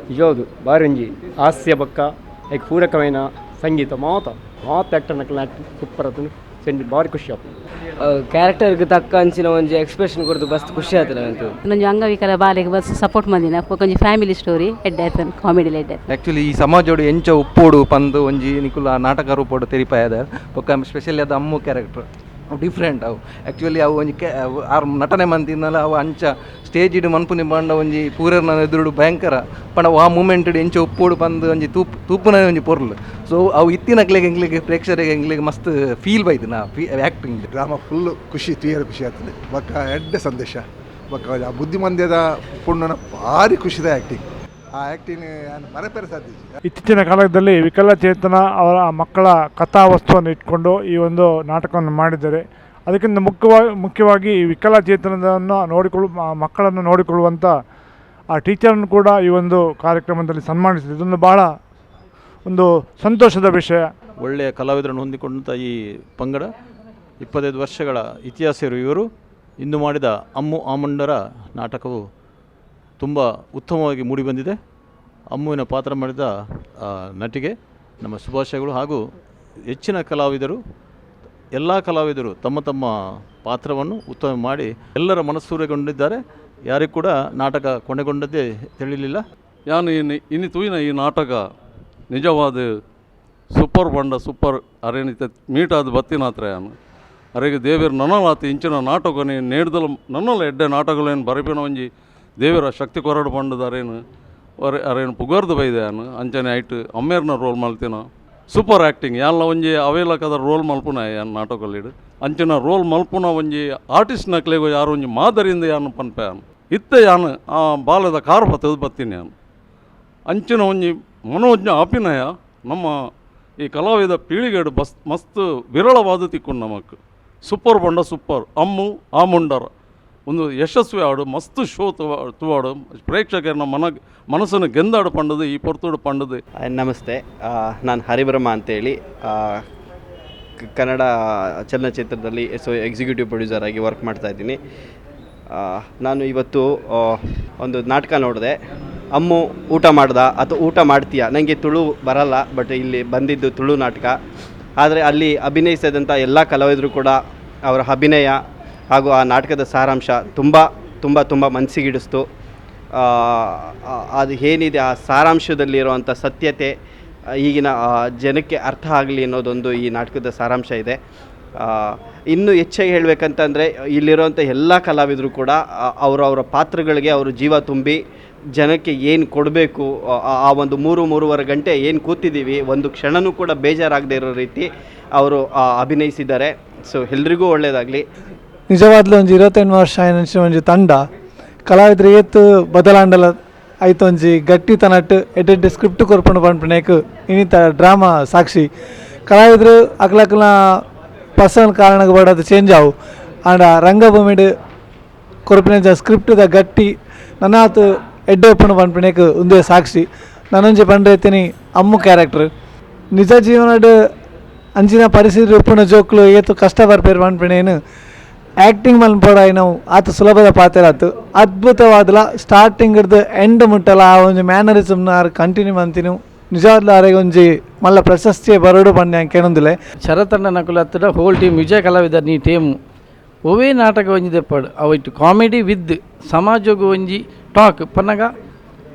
ನಿಜವಾದ ಬಾರಿ ಒಂಜಿ ಹಾಸ್ಯ ಬೊಕ್ಕ ಐಕ್ ಪೂರಕమైన ಸಂಗೀತ ಮಾತ ಮಾತ ಆ್ಯಕ್ಟರ್ನಕಲ್ನ ಆ್ಯಕ್ಟಿಂಗ್ ಸೂಪರ್ ಆತಂಡು ಸೆಂಡ್ ಭಾರಿ ಖುಷಿ ಆಪುಂಡು. ಕ್ಯಾರೆಕ್ಟರ್ಗೆ ತಕ್ಕ ಅಂಚಿನ ಒಂಜಿ ಎಕ್ಸ್ಪ್ರೆಷನ್ ಕೊರ್ದು ಮಸ್ತ್ ಖುಷಿ ಆತಲ್ಲ ಅಂತೂ. ಒಂಜಿ ಅಂಗವಿಕಲ ಬಾಲೆಗ್ ಬಸ್ ಸಪೋರ್ಟ್ ಮಂದಿನ ಒಂಜಿ ಫ್ಯಾಮಿಲಿ ಸ್ಟೋರಿ ಎಡ್ಡೆ ಆತನ್ ಕಾಮಿಡಿ ಎಡ್ಡೆ. ಆ್ಯಕ್ಚುಲಿ ಈ ಸಮಾಜೋಡು ಎಂಚ ಉಪ್ಪೋಡು ಪಂದು ಒಂಜಿ ನಿಕುಲು ಆ ನಾಟಕ ರೂಪೋಡು ತೆರಿಪಾಯದ ಬೊಕ್ಕ ಸ್ಪೆಷಲಿ ಅದು ಅಮ್ಮು ಕ್ಯಾರೆಕ್ಟರ್ ಡಿಫ್ರೆಂಟ್ ಅವು ಆ್ಯಕ್ಚುಲಿ ಅವು ಒಂಜಿ ಕೆ ಆರ್ ನಟನೆ ಮಂತಿನಲ ಅವು ಅಂಚ ಸ್ಟೇಜ್ ಇಡು ಮನ್ಪುನಿ ಪಂಡ ಒಂಜಿ ಪೂರರ್ನ ಎದುರುಡು ಭಯಂಕರ ಪಂಡ ಆ ಮೂಮೆಂಟ್ ಎಂಚ ಉಪ್ಪೋಡು ಪಂದು ಒಂಜಿ ತೂಪ್ ತೂಪುನ ಒಂಜಿ ಪೊರ್ಲು. ಸೊ ಅವು ಇತ್ತಿನಕ್ಲೆಗ್ ಎಂಕ್ಲೆಗ್ ಪ್ರೇಕ್ಷಕರಿಗೆ ಎಂಕ್ಲೆಗ್ ಮಸ್ತ್ ಫೀಲ್ ಬೈದು ನಾ ಫೀ ಆ್ಯಕ್ಟಿಂಗ್. ಡ್ರಾಮಾ ಫುಲ್ ಖುಷಿ ತೂಯರ ಖುಷಿ ಆಗ್ತದೆ ಬೊಕ್ಕ ಎಡ್ಡೆ ಸಂದೇಶ ಬೊಕ್ಕ ಆ ಬುದ್ಧಿಮಂದ್ಯದ ಪುಣ್ಣನ ಭಾರಿ ಖುಷಿದ ಆ್ಯಕ್ಟಿಂಗ್. ಆ ಆ್ಯಕ್ಟಿಂಗ್ ಮರೆಪೆರೆ ಸಾಧ್ಯ. ಇತ್ತೀಚಿನ ಕಾಲದಲ್ಲಿ ವಿಕಲಚೇತನ ಅವರ ಮಕ್ಕಳ ಕಥಾವಸ್ತುವನ್ನು ಇಟ್ಕೊಂಡು ಈ ಒಂದು ನಾಟಕವನ್ನು ಮಾಡಿದ್ದಾರೆ. ಅದಕ್ಕಿಂತ ಮುಖ್ಯವಾಗಿ ಈ ವಿಕಲಚೇತನದನ್ನು ಮಕ್ಕಳನ್ನು ನೋಡಿಕೊಳ್ಳುವಂಥ ಆ ಟೀಚರನ್ನು ಕೂಡ ಈ ಒಂದು ಕಾರ್ಯಕ್ರಮದಲ್ಲಿ ಸನ್ಮಾನಿಸಿದೆ. ಇದೊಂದು ಭಾಳ ಒಂದು ಸಂತೋಷದ ವಿಷಯ. ಒಳ್ಳೆಯ ಕಲಾವಿದರನ್ನು ಹೊಂದಿಕೊಂಡಂಥ ಈ ಪಂಗಡ 25 ವರ್ಷಗಳ ಇತಿಹಾಸ ಇರುವ ಇವರು ಇಂದು ಮಾಡಿದ ಅಮ್ಮು ಆಮಂಡರ ನಾಟಕವು ತುಂಬ ಉತ್ತಮವಾಗಿ ಮೂಡಿಬಂದಿದೆ. ಅಮ್ಮುವಿನ ಪಾತ್ರ ಮಾಡಿದ ನಟಿಗೆ ನಮ್ಮ ಶುಭಾಶಯಗಳು. ಹಾಗೂ ಹೆಚ್ಚಿನ ಕಲಾವಿದರು, ಎಲ್ಲ ಕಲಾವಿದರು ತಮ್ಮ ತಮ್ಮ ಪಾತ್ರವನ್ನು ಉತ್ತಮ ಮಾಡಿ ಎಲ್ಲರ ಮನಸ್ಸೂರೆಗೊಂಡಿದ್ದಾರೆ. ಯಾರಿಗೂ ಕೂಡ ನಾಟಕ ಕೊನೆಗೊಂಡದ್ದೇ ತಿಳಿಯಲಿಲ್ಲ. ಯಾನು ಇನ್ನು ತೂಯಿನ ಈ ನಾಟಕ ನಿಜವಾದ ಸೂಪರ್ ಬಂಡ ಸೂಪರ್ ಅರೇನಿತ ಮೀಟಾದ ಬತ್ತಿನಾತ್ರ ಯಾನು ಅರೆಗೆ ದೇವಿಯರ ನನ್ನಲಾತ ಇಂಚಿನ ನಾಟಕನೇ ನೇಡ್ದಲ ನನ್ನಲ್ಲ ಎಡ್ಡೆ ನಾಟಕಗಳೇನು ಬರಪಿನ ಒಂಜಿ ದೇವಿಯರ ಶಕ್ತಿ ಕೊರಡು ಬಂಡದ ಅರೇನು ಅರೆ ಅರೇನು ಪುಗರ್ದು ಬೈದೆ ಯಾನು ಅಂಚನೆ ಐಟ್ ಅಮ್ಮೇರ್ನ ರೋಲ್ ಮಲ್ತಿನ ಸೂಪರ್ ಆ್ಯಕ್ಟಿಂಗ್ ಯಾನ್ಲ ಒಂಜಿ ಅವೇಲಕದ ರೋಲ್ ಮಲ್ಪುನ ಯಾನ್ ನಾಟಕಲ್ಲಿಡು ಅಂಚಿನ ರೋಲ್ ಮಲ್ಪುನ ಒಂಜಿ ಆರ್ಟಿಸ್ಟ್ ನಕ್ಲೆಗೋ ಯಾರು ಒಂಜಿ ಮಾದರಿಯಿಂದ ಯಾನು ಪನ್ಪೆ ಯಾನು ಇತ್ತೆ ಯಾನು ಆ ಬಾಲದ ಕಾರು ಬತ್ತದು ಬತ್ತೀನಿ ಯಾನು ಅಂಚಿನ ಒಂಜಿ ಮನೋಜ್ಞ ಅಭಿನಯ ನಮ್ಮ ಈ ಕಲಾವಿದ ಪೀಳಿಗೆಡು ಬಸ್ ಮಸ್ತ್ ವಿರಳವಾದ ತಿಕ್ಕೊಂಡು ನಮಕ್ ಸೂಪರ್ ಬಂಡ ಸೂಪರ್ ಅಮ್ಮು ಆ ಮುಂಡರ ಒಂದು ಯಶಸ್ವಿ ಆಡು ಮಸ್ತ್ ಶೋ ತುವಾಡು ಪ್ರೇಕ್ಷಕರನ್ನ ಮನಸ್ಸನ್ನು ಗೆಂದಾಡು ಪಂಡದು ಈ ಪೊರ್ತುಡು ಪಂಡದು. ನಮಸ್ತೆ, ನಾನು ಹರಿಬ್ರಹ್ಮ ಅಂತೇಳಿ ಕನ್ನಡ ಚಲನಚಿತ್ರದಲ್ಲಿ ಎಕ್ಸಿಕ್ಯೂಟಿವ್ ಪ್ರೊಡ್ಯೂಸರ್ ಆಗಿ ವರ್ಕ್ ಮಾಡ್ತಾಯಿದ್ದೀನಿ. ನಾನು ಇವತ್ತು ಒಂದು ನಾಟಕ ನೋಡಿದೆ, ಅಮ್ಮು ಊಟ ಮಾಡ್ದ ಅಥವಾ ಊಟ ಮಾಡ್ತೀಯಾ. ನನಗೆ ತುಳು ಬರಲ್ಲ, ಬಟ್ ಇಲ್ಲಿ ಬಂದಿದ್ದು ತುಳು ನಾಟಕ. ಆದರೆ ಅಲ್ಲಿ ಅಭಿನಯಿಸಿದಂಥ ಎಲ್ಲ ಕಲಾವಿದರು ಕೂಡ ಅವರ ಅಭಿನಯ ಹಾಗೂ ಆ ನಾಟಕದ ಸಾರಾಂಶ ತುಂಬ ತುಂಬ ತುಂಬ ಮನಸ್ಸಿಗಿಡಿಸ್ತು. ಅದು ಏನಿದೆ ಆ ಸಾರಾಂಶದಲ್ಲಿರುವಂಥ ಸತ್ಯತೆ ಈಗಿನ ಜನಕ್ಕೆ ಅರ್ಥ ಆಗಲಿ ಅನ್ನೋದೊಂದು ಈ ನಾಟಕದ ಸಾರಾಂಶ ಇದೆ. ಇನ್ನೂ ಹೆಚ್ಚಾಗಿ ಹೇಳಬೇಕಂತಂದರೆ ಇಲ್ಲಿರುವಂಥ ಎಲ್ಲ ಕಲಾವಿದರು ಕೂಡ ಅವರವರ ಪಾತ್ರಗಳಿಗೆ ಅವರು ಜೀವ ತುಂಬಿ ಜನಕ್ಕೆ ಏನು ಕೊಡಬೇಕು, ಆ ಒಂದು 3-3.5 ಗಂಟೆ ಏನು ಕೂತಿದ್ದೀವಿ ಒಂದು ಕ್ಷಣವೂ ಕೂಡ ಬೇಜಾರಾಗದೇ ಇರೋ ರೀತಿ ಅವರು ಅಭಿನಯಿಸಿದ್ದಾರೆ. ಸೊ ಎಲ್ರಿಗೂ ಒಳ್ಳೆಯದಾಗಲಿ. ನಿಜವಾದ್ಲೂ ಒಂಜಿ 28 ವರ್ಷ ಆಯ್ನ ಒಂಜಿ ತಂಡ ಕಲಾವಿದರು ಏತ್ ಬದಲಾಂಡಲ ಆಯ್ತು ಒಂಜಿ ಗಟ್ಟಿ ತನಟ್ ಎಡ್ಡೆಡ್ಡೆ ಸ್ಕ್ರಿಪ್ಟ್ ಕೊರ್ಪುಂಡು ಪನ್ಪಿನೇಕ್ ಇನ್ನಿತ ಡ್ರಾಮಾ ಸಾಕ್ಷಿ. ಕಲಾವಿದರು ಅಕ್ಲಕ್ಲ ಪರ್ಸನಲ್ ಕಾರಣಕ್ಕೆ ಬಡದು ಚೇಂಜ್ ಆವು, ಆಂಡ ರಂಗಭೂಮಿಡ್ ಕೊರ್ಪಿನ ಸ್ಕ್ರಿಪ್ಟ್ದ ಗಟ್ಟಿ ನನ್ನಾತು ಎಡ್ಡೆ ಉಪ್ಪುಂಡು ಪನ್ಪಿನೇಕ್ ಒಂದೇ ಸಾಕ್ಷಿ. ನಾನೊಂಜಿ ಪಂಡ್ರೆ ಅಮ್ಮು ಕ್ಯಾರೆಕ್ಟರ್ ನಿಜ ಜೀವನಡ್ ಅಂಚಿನ ಪರಿಸ್ಥಿತಿ ಉಪ್ಪುನ ಜೋಕ್ಲು ಏತು ಕಷ್ಟ ಬರ್ಪೇರು ಪನ್ಪಿನೇನು ಆ್ಯಕ್ಟಿಂಗ್ ಮಲ್ಪೊಡಾಯಿನವು ಆತ ಸುಲಭದ ಪಾತ್ರ ಆತು ಅದ್ಭುತವಾದಲ ಸ್ಟಾರ್ಟಿಂಗ್ ಹಿಡ್ದು ಎಂಡ್ ಮುಟ್ಟಲ ಆ ಒಂಜಿ ಮ್ಯಾನರಿಸಮ್ನ ಆರು ಕಂಟಿನ್ಯೂ ಮಂತಿನು ನಿಜವಾದ್ಲ ಆರೆಗ್ ಒಂಜಿ ಮಲ್ಲ ಪ್ರಶಸ್ತಿ ಬರೋಡು ಪಂಡ ಕೇನೊಂದುಲೆ. ಶರತಣ್ಣ ನಕುಲ ಹತ್ತಿರ ಹೋಲ್ ಟೀಮ್ ವಿಜಯ ಕಲಾವಿದರ್ ನೀ ಟೀಮ್ ಒವೇ ನಾಟಕ ಒಂಜಿ ದೆಪ್ಪಾಡು ಅವು ಕಾಮಿಡಿ ವಿದ್ ಸಮಾಜಗೂ ಒಂಜಿ ಟಾಕ್ ಪನ್ನಗ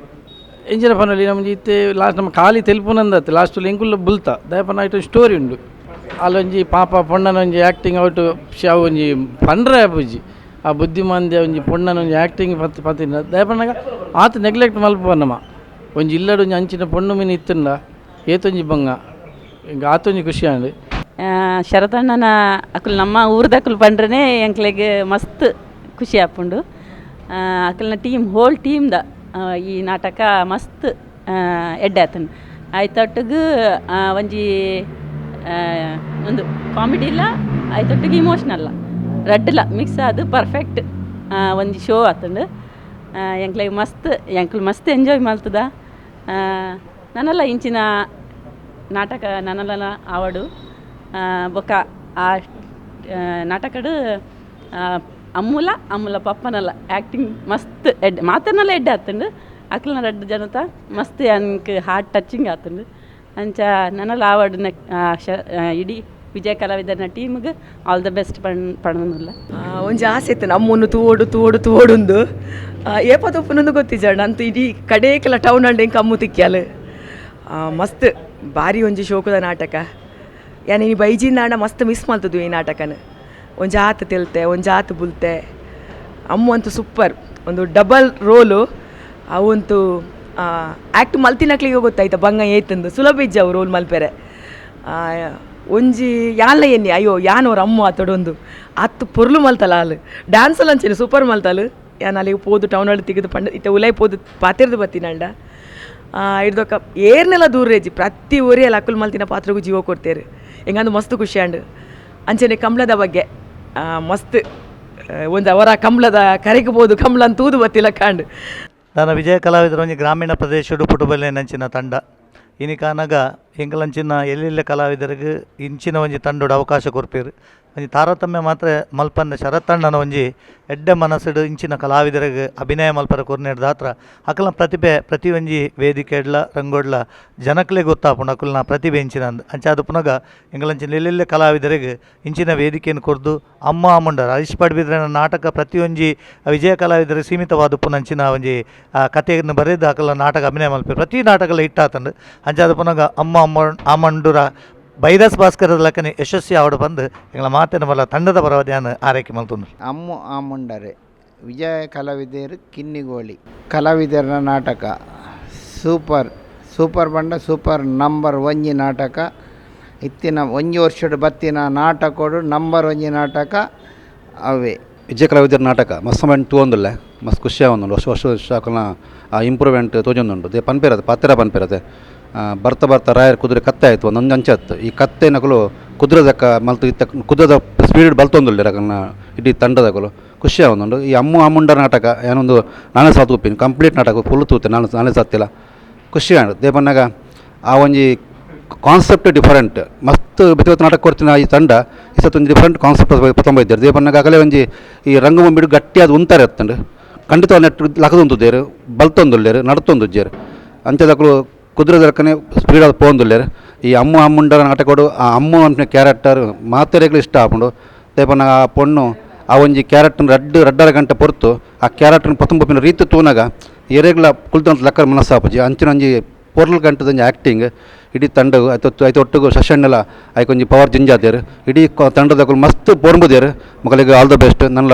ಎಂಜಿನ ಪನ್ನಲಿ ನಮ್ಗೆ ಇತ್ತೆ ಲಾಸ್ಟ್ ನಮ್ಮ ಖಾಲಿ ತೆಲ್ಪುನಂದತ್ತು ಲಾಸ್ಟ್ ಎಂಕುಲ್ಲ ಬುಲ್ತ ದಯಪನ್ನ ಇಟ್ಟು ಸ್ಟೋರಿ ಉಂಡು ಅಲ್ಲೊಂಜಿ ಪಾಪ ಪೊಣ್ಣನೊಂಜಿ ಆ್ಯಕ್ಟಿಂಗ್ ಔಟ್ ಅವು ಒಂಜಿ ಪಂಡ್ರೆ ಬುಜ್ಜಿ ಆ ಬುದ್ಧಿಮಾಂದ್ಯ ಒಂಜಿ ಪೊಣ್ಣನೊಂಜಿ ಆ್ಯಕ್ಟಿಂಗ್ ಪತ್ತು ಪತ್ತಿನ ದಯಪನ್ನಗ ಆತ ನೆಗ್ಲೆಕ್ಟ್ ಮಲ್ಪುವನ್ನಮ್ಮ ಒಂಜಿ ಇಲ್ಲಡು ಒಂಜಿ ಅಂಚಿನ ಪೊಣ್ಣು ಮೀನು ಇತ್ತಂಡ ಏತೊಂಜಿ ಬಂಗ ಈಗ ಆತೊಂಜಿ ಖುಷಿ ಆಂಡ್. ಶರತಣ್ಣನ ಅಕುಲು ನಮ್ಮ ಊರ್ದಕುಲು ಪಂಡ್ರೇ ಎಂಕ್ಲೆಗ್ ಮಸ್ತ್ ಖುಷಿ ಆಪುಂಡು. ಅಕಲ್ನ ಟೀಮ್ ಹೋಲ್ ಟೀಮ್ದ ಈ ನಾಟಕ ಮಸ್ತ್ ಎಡ್ಡೆ ಆತುಂಡು. ಆಯ್ತೊಟ್ಟಿಗೆ ಒಂಜಿ ಒಂದು ಕಾಮಿಡಿ ಇಲ್ಲ ಆಯ್ತೊಟ್ಟಿಗೆ ಇಮೋಷ್ನಲ್ಲ ರಡ್ಡ್ಲ ಮಿಕ್ಸ್ ಅದು ಪರ್ಫೆಕ್ಟ್ ಒಂಜಿ ಶೋ ಆತುಂಡು. ಎಂಕ್ಲೆಗ್ ಮಸ್ತ್ ಎಂಕ್ಲು ಮಸ್ತ್ ಎಂಜಾಯ್ ಮಲ್ತದ. ನನಲ ಇಂಚಿನ ನಾಟಕ ನನಲ ಆವಡು ಬೊಕ್ಕ ಆ ನಾಟಕಡು ಅಮ್ಮುಲ ಅಮ್ಮುಲ ಪಪ್ಪನಲ್ಲ ಆ್ಯಕ್ಟಿಂಗ್ ಮಸ್ತ್ ಎಡ್ಡೆ ಮಾತನಲ್ಲ ಎಡ್ಡೆ ಆತುಂಡು. ಅಕ್ಲನ ರಡ್ಡು ಜನತ ಮಸ್ತ್ ಅಂಕ್ ಹಾರ್ಟ್ ಟಚಿಂಗ್ ಆತುಂಡು. ಅಂಚ ನನಲ ಆವಡು ಇಡೀ ವಿಜಯ ಕಲಾವಿದನ ಟೀಮ್ಗೆ all the best ಪಣೊಂದುಲ್ಲ. ಒಂಜಿ ಆಸೆ ಇತ್ತು ನಮ್ಮನ್ನು ತೂವೊಡು ತೂವೊಡು ತೂವೊಡುಂದು ಏಪ ತೂಪುನೊಂದು ಗೊತ್ತಿಜ್ಜಂಡ ಅಂತು ಇಡೀ ಕಡೇಕಲ ಟೌನ್ ಅಂಡ್ ಎಂಕ್ ಅಮ್ಮು ತಿಕ್ಕ್ಯಾಲ್ ಮಸ್ತ್ ಬಾರಿ ಒಂಜಿ ಶೋಕುದ ನಾಟಕ. ಯಾನ್ ಇನಿ ಬೈಜಿಂದಾಂಡ ಮಸ್ತ್ ಮಿಸ್ ಮಲ್ತುದು ಈ ನಾಟಕನ. ಒಂಜಿ ಆತು ತೆಲ್ತೆ ಒಂಜಿ ಆತು ಬುಲ್ತೆ ಅಮ್ಮು ಅಂತೂ ಸೂಪರ್ ಒಂದು ಡಬಲ್ ರೋಲು ಅವಂತೂ ಆ್ಯಕ್ಟ್ ಮಲ್ತಿನಕ್ಲಿಗೆ ಗೊತ್ತಾಯ್ತು ಬಂಗ ಏತಂದು ಸುಲಭ ಇಜ್ಜ ಅವು ರೋಲ್ ಮಲ್ಪೆರೆ. ಒಂಜಿ ಯಾನ್ಲ ಎನ್ನಿ ಅಯ್ಯೋ ಯಾನ್ ಅವ್ರ ಅಮ್ಮ ಆತೊಡೊಂದು ಆತು ಪೊರ್ಲು ಮಲ್ತಲ ಅಲ್ ಡ್ಯಾನ್ಸಲ್ಲ ಅಂಚೆನೆ ಸೂಪರ್ ಮಲ್ತಲು. ಯಾನ್ ಅಲ್ಲಿಗೆ ಪೋದು ಟೌನ್ ಅಲ್ಲಿ ತಿಗಿದು ಪಂಡ ಇತ್ತೆ ಉಲಾಯಿ ಪೋದು ಪಾತೆರ್ದು ಬತ್ತಿನಂಡ ಹಿಡ್ದೊಕ್ಕ ಏರ್ನೆಲ್ಲ ದೂರ ರೇಜಿ ಪ್ರತಿ ಊರಿ ಅಲ್ಲಿ ಅಕ್ಕುಲ್ ಮಲ್ತಿನ ಪಾತ್ರಗೂ ಜೀವ ಕೊಡ್ತೇರು ಹೆಂಗಂದು ಮಸ್ತ್ ಖುಷಿ ಆಂಡ್. ಅಂಚೆನೆ ಕಂಬ್ಳದ ಬಗ್ಗೆ ಮಸ್ತ್ ಒಂದು ಅವರ ಕಂಬ್ಳದ ಕರೆಗೆ ಬೋದು ಕಂಬ್ಳ ಅಂತ ತೂದು ಬತ್ತಿಲ್ಲ ಕಾಂಡ್. ನಾನು ವಿಜಯ ಕಲಾವಿದರ ಒಂಜಿ ಗ್ರಾಮೀಣ ಪ್ರದೇಶಡು ಪುಟುಬಲ್ಲೆ ನಂಚಿನ ತಂಡ ಇನಿ ಕಾನಗ ಎಂಕಲಂಚಿನ ಎಲ್ಲೆಲ್ಲ ಕಲಾವಿದರಿಗೆ ಇಂಚಿನ ಒಂಜಿ ತಂಡೊಡು ಅವಕಾಶ ಕೊರ್ಪೆರ್. ಒಂಜಿ ತಾರತಮ್ಯ ಮಾತ್ರ ಮಲ್ಪಂದೆ ಶರತ್ತಣ್ಣನ ಒಂಜಿ ಎಡ್ಡೆ ಮನಸ್ಸುಡು ಇಂಚಿನ ಕಲಾವಿದರಿಗೆ ಅಭಿನಯ ಮಲ್ಪರ ಕೊರ್ನೆಡ್ದಾತ್ರ ಅಕಲ್ನ ಪ್ರತಿಭೆ ಪ್ರತಿ ಒಂಜಿ ವೇದಿಕೆಡ್ಲ ರಂಗೋಡ್ಲ ಜನಕ್ಲೆ ಗೊತ್ತಾಪುಂಡು ಅಕಲ್ನ ಪ್ರತಿಭೆ ಇಂಚಿನ ಅಂಚಾದ್ ಪುನಗ ಎಂಕಲಂಚಿನ ಎಲ್ಲೆಲ್ಲ ಕಲಾವಿದರಿಗೆ ಇಂಚಿನ ವೇದಿಕೆಯನ್ನು ಕೊರ್ದು ಅಮ್ಮ ಆಮುಂಡರ ಹರೀಶ್ ಪಡುಬಿದ್ರೆನ ನಾಟಕ ಪ್ರತಿಯೊಂಜಿ ವಿಜಯ ಕಲಾವಿದರಿಗೆ ಸೀಮಿತವಾದ ಪುನಂಚಿನ ಒಂಜಿ ಕಥೆಯನ್ನು ಬರೆದು ಅಕಲ್ನ ನಾಟಕ ಅಭಿನಯ ಮಲ್ಪೆರ್ ಪ್ರತಿ ನಾಟಕಲ ಹಿಟ್ಟಾತಂಡು. ಅಂಚಾದ್ ಪುನಗ ಅಮ್ಮ ಅಮ್ಮ ಆಮಂಡುರ ಬೈರಸ್ ಭಾಸ್ಕರದ ಲಕ್ಕನೆ ಯಶಸ್ವಿ ಆವಡು ಬಂದು ಎಂಗಳ ಮಾತಿನ ಬಲ ತಂಡದ ಪರವಾದ ಆರೈಕೆ ಮಲ್ತೊಂದು. ಅಮ್ಮು ಆಮುಂಡರೆ ವಿಜಯ ಕಲಾವಿದರು ಕಿನ್ನಿಗೋಳಿ ಕಲಾವಿದರ ನಾಟಕ ಸೂಪರ್ ಸೂಪರ್ ಬಂಡ ಸೂಪರ್ ನಂಬರ್ ಒಂಜಿ ನಾಟಕ ಇತ್ತಿನ ಒಂಜಿ ವರ್ಷಡ್ ಬತ್ತಿನ ನಾಟಕೋಡು ನಂಬರ್ ಒಂಜಿ ನಾಟಕ ಅವೇ. ವಿಜಯ ಕಲಾವಿದರ ನಾಟಕ ಮಸ್ತ್ ಮಂಟ್ ತೂವೊಂದುಲ್ಲೆ ಮಸ್ತ್ ಖುಷಿ ಆವೊಂದುಂಡು. ವರ್ಷ ವರ್ಷ ವರ್ಷ ಅಕಲ್ನ ಆ ಇಂಪ್ರೂವ್ಮೆಂಟ್ ತೋಜೊಂದುಂಡು. They ಪನ್ಪೆರದು ಪಾತೆರ ಪನ್ಪೆರದೆ ಬರ್ತಾ ಬರ್ತಾ ರಾಯರ್ ಕುದುರೆ ಕತ್ತೆ ಆಯಿತು ಒಂದೊಂದು ಅಂಚಾತ್ತು. ಈ ಕತ್ತೆನಕುಲು ಕುದುರೆದಕ್ಕ ಮಲ್ತು ಇತ್ತ ಕುದುರೆದ ಸ್ಪೀಡ್ ಬಲ್ತೊಂದುಲ್ಲೆರ್ ಅಕಲ್ನ ಇಡೀ ತಂಡದಕುಲು ಖುಷಿ ಆವೊಂದುಂಡು. ಈ ಅಮ್ಮು ಆಮುಂಡರ ನಾಟಕ ಏನೊಂದು ನಾನೇ ಸಾತ್ ತೂಪಿನಿ ಕಂಪ್ಲೀಟ್ ನಾಟಕ ಫುಲ್ ತೂತೆ ನಾನು ನಾನೇ ಸಾತಿಲ್ಲ ಖುಷಿ ಆಂಡ್. They ಪನ್ನಗ ಆ ಒಂಜಿ ಕಾನ್ಸೆಪ್ಟ್ ಡಿಫರೆಂಟ್ ಮಸ್ತ್ ಬೇತೆ ಬೇತೆ ನಾಟಕ ಕೊರ್ತಿನ ಈ ತಂಡ ಈ ಸತ್ ಒಂಜಿ ಡಿಫರೆಂಟ್ ಕಾನ್ಸೆಪ್ಟ್ ಪತೊಂಬ ಇದ್ದೇರು. They ಪನ್ನಗ ಅಗಲೇ ಒಂಜಿ ಈ ರಂಗಭೂಮಿಡ್ ಗಟ್ಟಿಯಾದ್ ಉಂತಾರೆ ಅತ್ತಂಡು ಖಂಡಿತ ನೆಟ್ ಲಕದೊಂದುದ್ದೇರು ಬಲ್ತೊಂದುಲ್ಲೆರ್ ನಡತೊಂದುಜ್ಜೆರ್ ಅಂಚದಕುಲು ಕುದುರೆದಕ್ಕನೆ ಸ್ಪೀಡ್ ಆದ್ ಪೋವೊಂದುಲ್ಲೆರ್. ಈ ಅಮ್ಮು ಆಮುಂಡರ ನಾಟಕೋಡು ಆ ಅಮ್ಮು ಪನ್ಪಿನ ಕ್ಯಾರೆಕ್ಟರ್ ಮಾತೆರೆಗ್ಲ ಇಷ್ಟ ಆಪುಂಡು. ದಾಯೆ ಪನ್ನಗ ಆ ಪೊಣ್ಣು ಆ ಒಂಜಿ ಕ್ಯಾರೆಕ್ಟರ್ನ ರಡ್ಡ್ ರಡ್ಡರ ಗಂಟೆ ಪೊರ್ತು ಆ ಕ್ಯಾರೆಕ್ಟರ್ನ ಪತೊಂಬ ರೀತಿ ತೂನಗ ಏರೆಗ್ಲ ಕುಲ್ತೊಂದು ಲಕ್ಕರೆ ಮನಸ್ಸಾಪುಜಿ ಅಂಚಿನ ಒಂಜಿ ಪೊರ್ಲು ಗಂಟದ ಒಂಜಿ ಆ್ಯಕ್ಟಿಂಗ್ ಇಡೀ ತಂಡ ಐತ ಒಟ್ಟುಗು ಶಶಣ್ಣಲ ಐಕೊಂಜಿ ಪವರ್ ಜಿಂಜಾದೆರ್ ಇಡೀ ತಂಡದಕುಲು ಮಸ್ತ್ ಪೊರ್ಂಬುದೆರ್. ಮೊಕಲೆಗ್ all the best. ನನ್ನ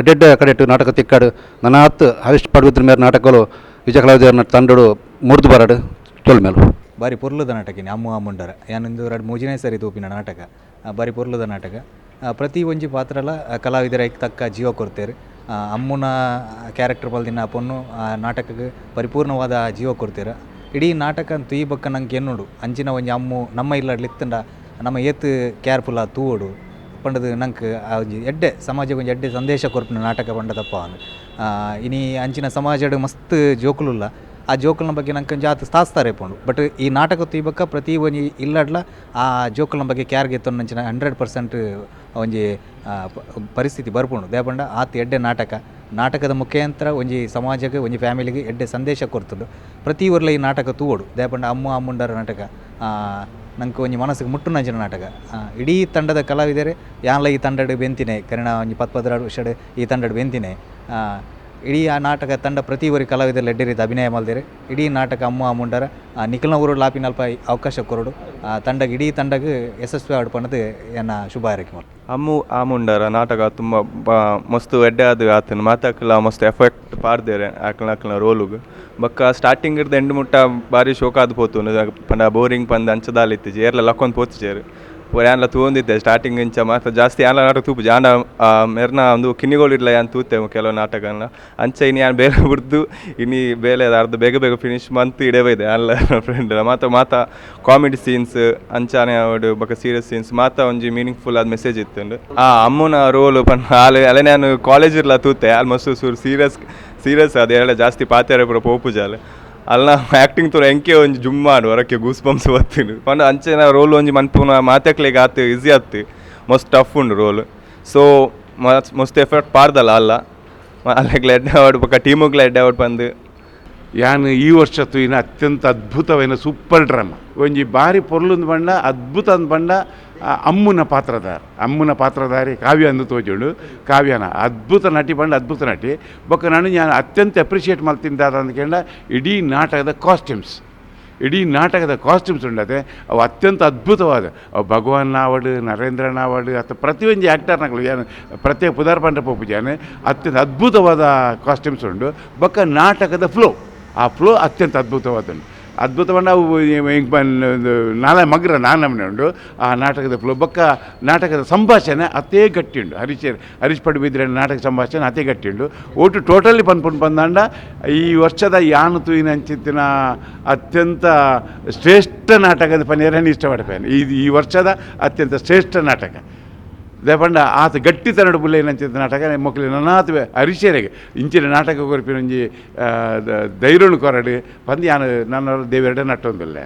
ಎಡ್ಡೆಡ್ಡೆ ಕಡೆಟ್ ನಾಟಕ ತಿಕ್ಕಡ್ ನನಾತ್ ಹರೀಶ್ ಪಡುಬಿದ್ರೆ ಮೇರ್ ನಾಟಕಲು ವಿಜಯ ಕಲಾವಿದರ ತಂಡಡು ಮುರ್ದು ಬರಡ್ ತೊಲ್ಮೇಲು. ಬಾರಿ ಪೊರ್ಲುದ ನಾಟಕಿನಿ ಅಮ್ಮು ಆಮುಂಡರ ಯಾನೊಂದು ರಡ್ಡ್ ಮೂಜಿನೇ ಸರಿ ತೂಪಿನ ನಾಟಕ ಬಾರಿ ಪೊರ್ಲುದ ನಾಟಕ. ಪ್ರತಿ ಒಂಜಿ ಪಾತ್ರಲ ಕಲಾವಿದರ ತಕ್ಕ ಜೀವ ಕೊರ್ತೆರ್. ಅಮ್ಮುನ ಕ್ಯಾರೆಕ್ಟರ್ ಬಲ್ದಿನ ಪೊಣ್ಣು ಆ ನಾಟಕಕ್ಕೆ ಪರಿಪೂರ್ಣವಾದ ಜೀವ ಕೊರ್ತೆರ್. ಇಡೀ ನಾಟಕ ತೂಯಿ ಬೊಕ್ಕ ನಂಗೆ ಎನ್ನುಡು ಅಂಚಿನ ಒಂಜಿ ಅಮ್ಮು ನಮ್ಮ ಇಲ್ಲಡ್ಲ ಇತ್ತುಂಡ ನಮ್ಮ ಏತ್ ಕೇರ್ಫುಲ್ ಆದ್ ತೂವೊಡು ಪಂಡುದು ನಂಕ್ ಆ ಒಂಜಿ ಎಡ್ಡೆ ಸಮಾಜಗ್ ಒಂಜಿ ಎಡ್ಡೆ ಸಂದೇಶ ಕೊರ್ಪಿನ ನಾಟಕ ಪಂಡ ತಪ್ಪಾವಂದ್. ಇನಿ ಅಂಚಿನ ಸಮಾಜಡ್ ಮಸ್ತ್ ಜೋಕುಲುಲ್ಲ ಆ ಜೋಕುಲ್ನ ಬಗ್ಗೆ ನಂಗೆ ಒಂಜಿ ಆತ್ ತಾಸ್ತಾರೆ ಪೋಂಡು. ಬಟ್ ಈ ನಾಟಕ ತೂಯಿ ಬೊಕ್ಕ ಪ್ರತಿ ಒಂಜಿ ಇಲ್ಲಡ್ಲ ಆ ಜೋಕುಲ್ನ ಬಗ್ಗೆ ಕೇರ್ ಗೆತ್ತೊಂದಂಚಿನ 100% ಒಂಜಿ ಪರಿಸ್ಥಿತಿ ಬರ್ಪುಂಡು. ದಾಯೆ ಪಂಡ ಆತ್ ಎಡ್ಡೆ ನಾಟಕ ನಾಟಕದ ಮುಖಾಂತರ ಒಂಜಿ ಸಮಾಜಕ್ಕೆ ಒಂಜಿ ಫ್ಯಾಮಿಲಿಗೆ ಎಡ್ಡೆ ಸಂದೇಶ ಕೊರ್ತುಂಡು. ಪ್ರತಿ ಊರ್ಲ ಈ ನಾಟಕ ತೂವೊಡು. ದಾಯೆ ಪಂಡ ಅಮ್ಮು ಆಮುಂಡರ ನಾಟಕ ನಂಗೆ ಒಂಜಿ ಮನಸ್ಸಿಗೆ ಮುಟ್ಟುನಂಚಿನ ನಾಟಕ. ಇಡೀ ತಂಡದ ಕಲಾವಿದರೆ ಯಾನ್ಲ ಈ ತಂಡಡ್ ಬೆಂತಿನೆ ಕರಿನ ಒಂಜಿ 10-12 ವರ್ಷಡ್ ಈ ತಂಡಡ್ ಬೆಂತಿನೆ. ಇಡೀ ಆ ನಾಟಕ ತಂಡ ಪ್ರತಿ ಒರಿ ಕಲಾವಿದರು ಎಡ್ಡೆ ರೀತಿ ಅಭಿನಯ ಮಲ್ದೆರ್. ಇಡೀ ನಾಟಕ ಅಮ್ಮು ಆಮುಂಡರ ನಿಖಲ್ನ ಊರು ಲಾಪಿನಲ್ಪ ಅವಕಾಶ ಕೊರೊಡು ತಂಡಗ್ ಇಡೀ ತಂಡಗ್ ಯಶಸ್ವಿ ಆವಡ್ ಪಂಡುದು ಎನ್ನ ಶುಭ ಹಾರೈಕೆ ಮಲ್ಪುವೆ. ಅಮ್ಮು ಆಮುಂಡರ ನಾಟಕ ತುಂಬ ಮಸ್ತ್ ಎಡ್ಡೆ ಆದ್ ಆತುಂಡು. ಮಾತಾಕ್ಲ ಮಸ್ತ್ ಎಫೆಕ್ಟ್ ಪಾಡ್ದೆರ್ ಅಕ್ಲ್ನ ಅಕ್ಲ್ನ ರೋಲುಗು. ಬೊಕ್ಕ ಸ್ಟಾರ್ಟಿಂಗ್ ಇರ್ದ್ ಎಂಡ್ ಮುಟ್ಟ ಬಾರಿ ಶೋಕ್ ಆದ್ ಪೋತುಂಡು. ಪಂಡ ಬೋರಿಂಗ್ ಪಂದ್ ಅಂಚ ದಾಲ ಇತ್ತಿಜಿ ಏರ್ಲ ಲಕ್ಕೊಂದು ಪೋತುಜೆರ್. ಪೂರ ಯಾನ್ಲ ತೂವೊಂದಿತ್ತೆ ಸ್ಟಾರ್ಟಿಂಗ್ ಇಂಚ ಮಾತ ಜಾಸ್ತಿ ಯಾನ್ಲ ನಾಟಕ ತೂಪುಜಿ ಆಂಡ ಮೆರ್ನ ಒಂದು ಕಿನ್ನಿಗೋಳಿಡ್ಲ ಯಾನ್ ತೂತೆ ಕೆಲವು ನಾಟಕನ ಅಂಚ ಇನಿ ಯಾನ್ ಬೇಲೆ ಬುಡ್ದು ಇನಿ ಬೇಲೆ ಅರ್ಧ ಬೇಗ ಬೇಗ ಫಿನಿಶ್ ಮಂತ್ ಇಡೆ ಬೈದೆ ಯಾನ್ಲ ಫ್ರೆಂಡ್ ಮಾತ ಮಾತ ಕಾಮಿಡಿ ಸೀನ್ಸ್ ಅಂಚಾನೆ ಆವಡ್ ಬೊಕ್ಕ ಸೀರಿಯಸ್ ಸೀನ್ಸ್ ಮಾತ ಒಂಜಿ ಮೀನಿಂಗ್ಫುಲ್ ಆದ ಮೆಸೇಜ್ ಇತ್ತುಂಡು. ಆ ಅಮ್ಮನ ರೋಲ್ ಪಂಡ ಅಲೆ ಅಲೆನೆ ಯಾನ್ ಕಾಲೇಜ್ ಇರ್ಲ ತೂತೆ ಆಲ್ಮೋಸ್ಟ್ ಸೂರು ಸೀರಿಯಸ್ ಸೀರಿಯಸ್ ಅದು ಏಳ ಜಾಸ್ತಿ ಪಾತೆರ ಪೂರ ಪೋಪುಜಾಲ್ ಅಲ್ಲ ಆ್ಯಕ್ಟಿಂಗ್ ತೂರ ಎಂಕೆ ಒಂಜಿ ಜುಮ್ಮಾಡು ಹೊರಕ್ಕೆ ಗೂಸ್ ಬಂಪ್ಸ್ ಬತ್ತಿಂಡು ಪಂಡ ಅಂಚಿನ ರೋಲ್ ಒಂಜಿ ಮನ್ಪುನ ಮಾತೆಕ್ಲೆಗ್ ಆತ್ ಈಸಿ ಆತ್ ಮಸ್ತ್ ಟಫ್ ಉಂಡು ರೋಲ್. ಸೊ ಮಸ್ತ್ ಎಫೆಕ್ಟ್ ಪಾಡ್ದಲ್ಲ ಅಲ್ಲ ಅಲ್ಲೆಗ್ಲ ಎಡ್ಡೆ ಆವಡ್ ಬೊಕ್ಕ ಟೀಮುಗ್ಲ ಎಡ್ಡೆ ಆವಡ್ ಪಂದ್. ಯಾನ್ ಈ ವರ್ಷ ತೂಯಿನ ಅತ್ಯಂತ ಅದ್ಭುತವಾಯಿನ ಸೂಪರ್ ಡ್ರಾಮಾ ಒಂಜಿ ಬಾರಿ ಪೊರ್ಲುಂದು ಪಂಡ ಅದ್ಭುತ ಅಂದ್ ಪಂಡ ಅಮ್ಮುನ ಪಾತ್ರಧಾರ ಅಮ್ಮುನ ಪಾತ್ರಧಾರಿ ಕಾವ್ಯ ಅಂದು ತೋಜುಂಡು. ಕಾವ್ಯನ ಅದ್ಭುತ ನಟಿ ಪಂಡ ಅದ್ಭುತ ನಟಿ. ಬೊಕ್ಕ ನಾನು ಯಾನ್ ಅತ್ಯಂತ ಅಪ್ರಿಷಿಯೇಟ್ ಮಲ್ತಿದ್ದಾದ ಅಂದ್ಕಂಡ ಇಡೀ ನಾಟಕದ ಕಾಸ್ಟ್ಯೂಮ್ಸ್ ಇಡೀ ನಾಟಕದ ಕಾಸ್ಟ್ಯೂಮ್ಸ್ ಉಂಡತೆ ಅವು ಅತ್ಯಂತ ಅದ್ಭುತವಾದ. ಅವು ಭಗವಾನ್ ಆವಡ್ ನರೇಂದ್ರನ ಆವಡ್ ಅಥವಾ ಪ್ರತಿಯೊಂಜಿ ಆ್ಯಕ್ಟರ್ನಕುಲು ಏನು ಪ್ರತ್ಯೇಕ ಪುದಾರ್ ಪಂಡ ಪೋಪುಜಾನೆ ಅತ್ಯಂತ ಅದ್ಭುತವಾದ ಕಾಸ್ಟ್ಯೂಮ್ಸ್ ಉಂಡು. ಬೊಕ್ಕ ನಾಟಕದ ಫ್ಲೋ ಆ ಫ್ಲೋ ಅತ್ಯಂತ ಅದ್ಭುತವಾದ ಅದ್ಭುತ ಪಂಡ ಅವು ನಾಳೆ ಮಗ್ರ ನಾನಮನೆ ಉಂಡು ಆ ನಾಟಕದ ಫ್ಲೋ. ಬೊಕ್ಕ ನಾಟಕದ ಸಂಭಾಷಣೆ ಅತೇ ಗಟ್ಟಿ ಉಂಡು. ಹರೀಶ್ ಪಡುಬಿದ್ರೆ ನಾಟಕ ಸಂಭಾಷಣೆ ಅತೇ ಗಟ್ಟಿ ಉಂಡು. ಒಟ್ಟು ಟೋಟಲಿ ಪನ್ಪುಂಡು ಬಂದಾಂಡ ಈ ವರ್ಷದ ಯಾನು ತೂಯಿನ ಅಂಚಿತ್ತಿನ ಅತ್ಯಂತ ಶ್ರೇಷ್ಠ ನಾಟಕದ ಪನೇರನ್ನು ಇಷ್ಟಪಡ್ಪೇನೆ. ಈ ವರ್ಷದ ಅತ್ಯಂತ ಶ್ರೇಷ್ಠ ನಾಟಕ ದಾಯೆ ಆತ ಗಟ್ಟಿತನಡು ಬುಲ್ಲೇನಂಚಿತ್ತ ನಾಟಕ ಮೊಕ್ಲು ನನಾತ್ ಹರಿಶೇರೆಗ್ ಇಂಚಿನ ನಾಟಕ ಕೊರ್ಪಿನ ಒಂಜಿ ಧೈರ್ಯನು ಕೊರಡು ಪಂದ್ ಯಾನ್ ನನ್ನ ದೇವೆರಡೆ ನಟ್ಟೊಂದುಲ್ಲೆ.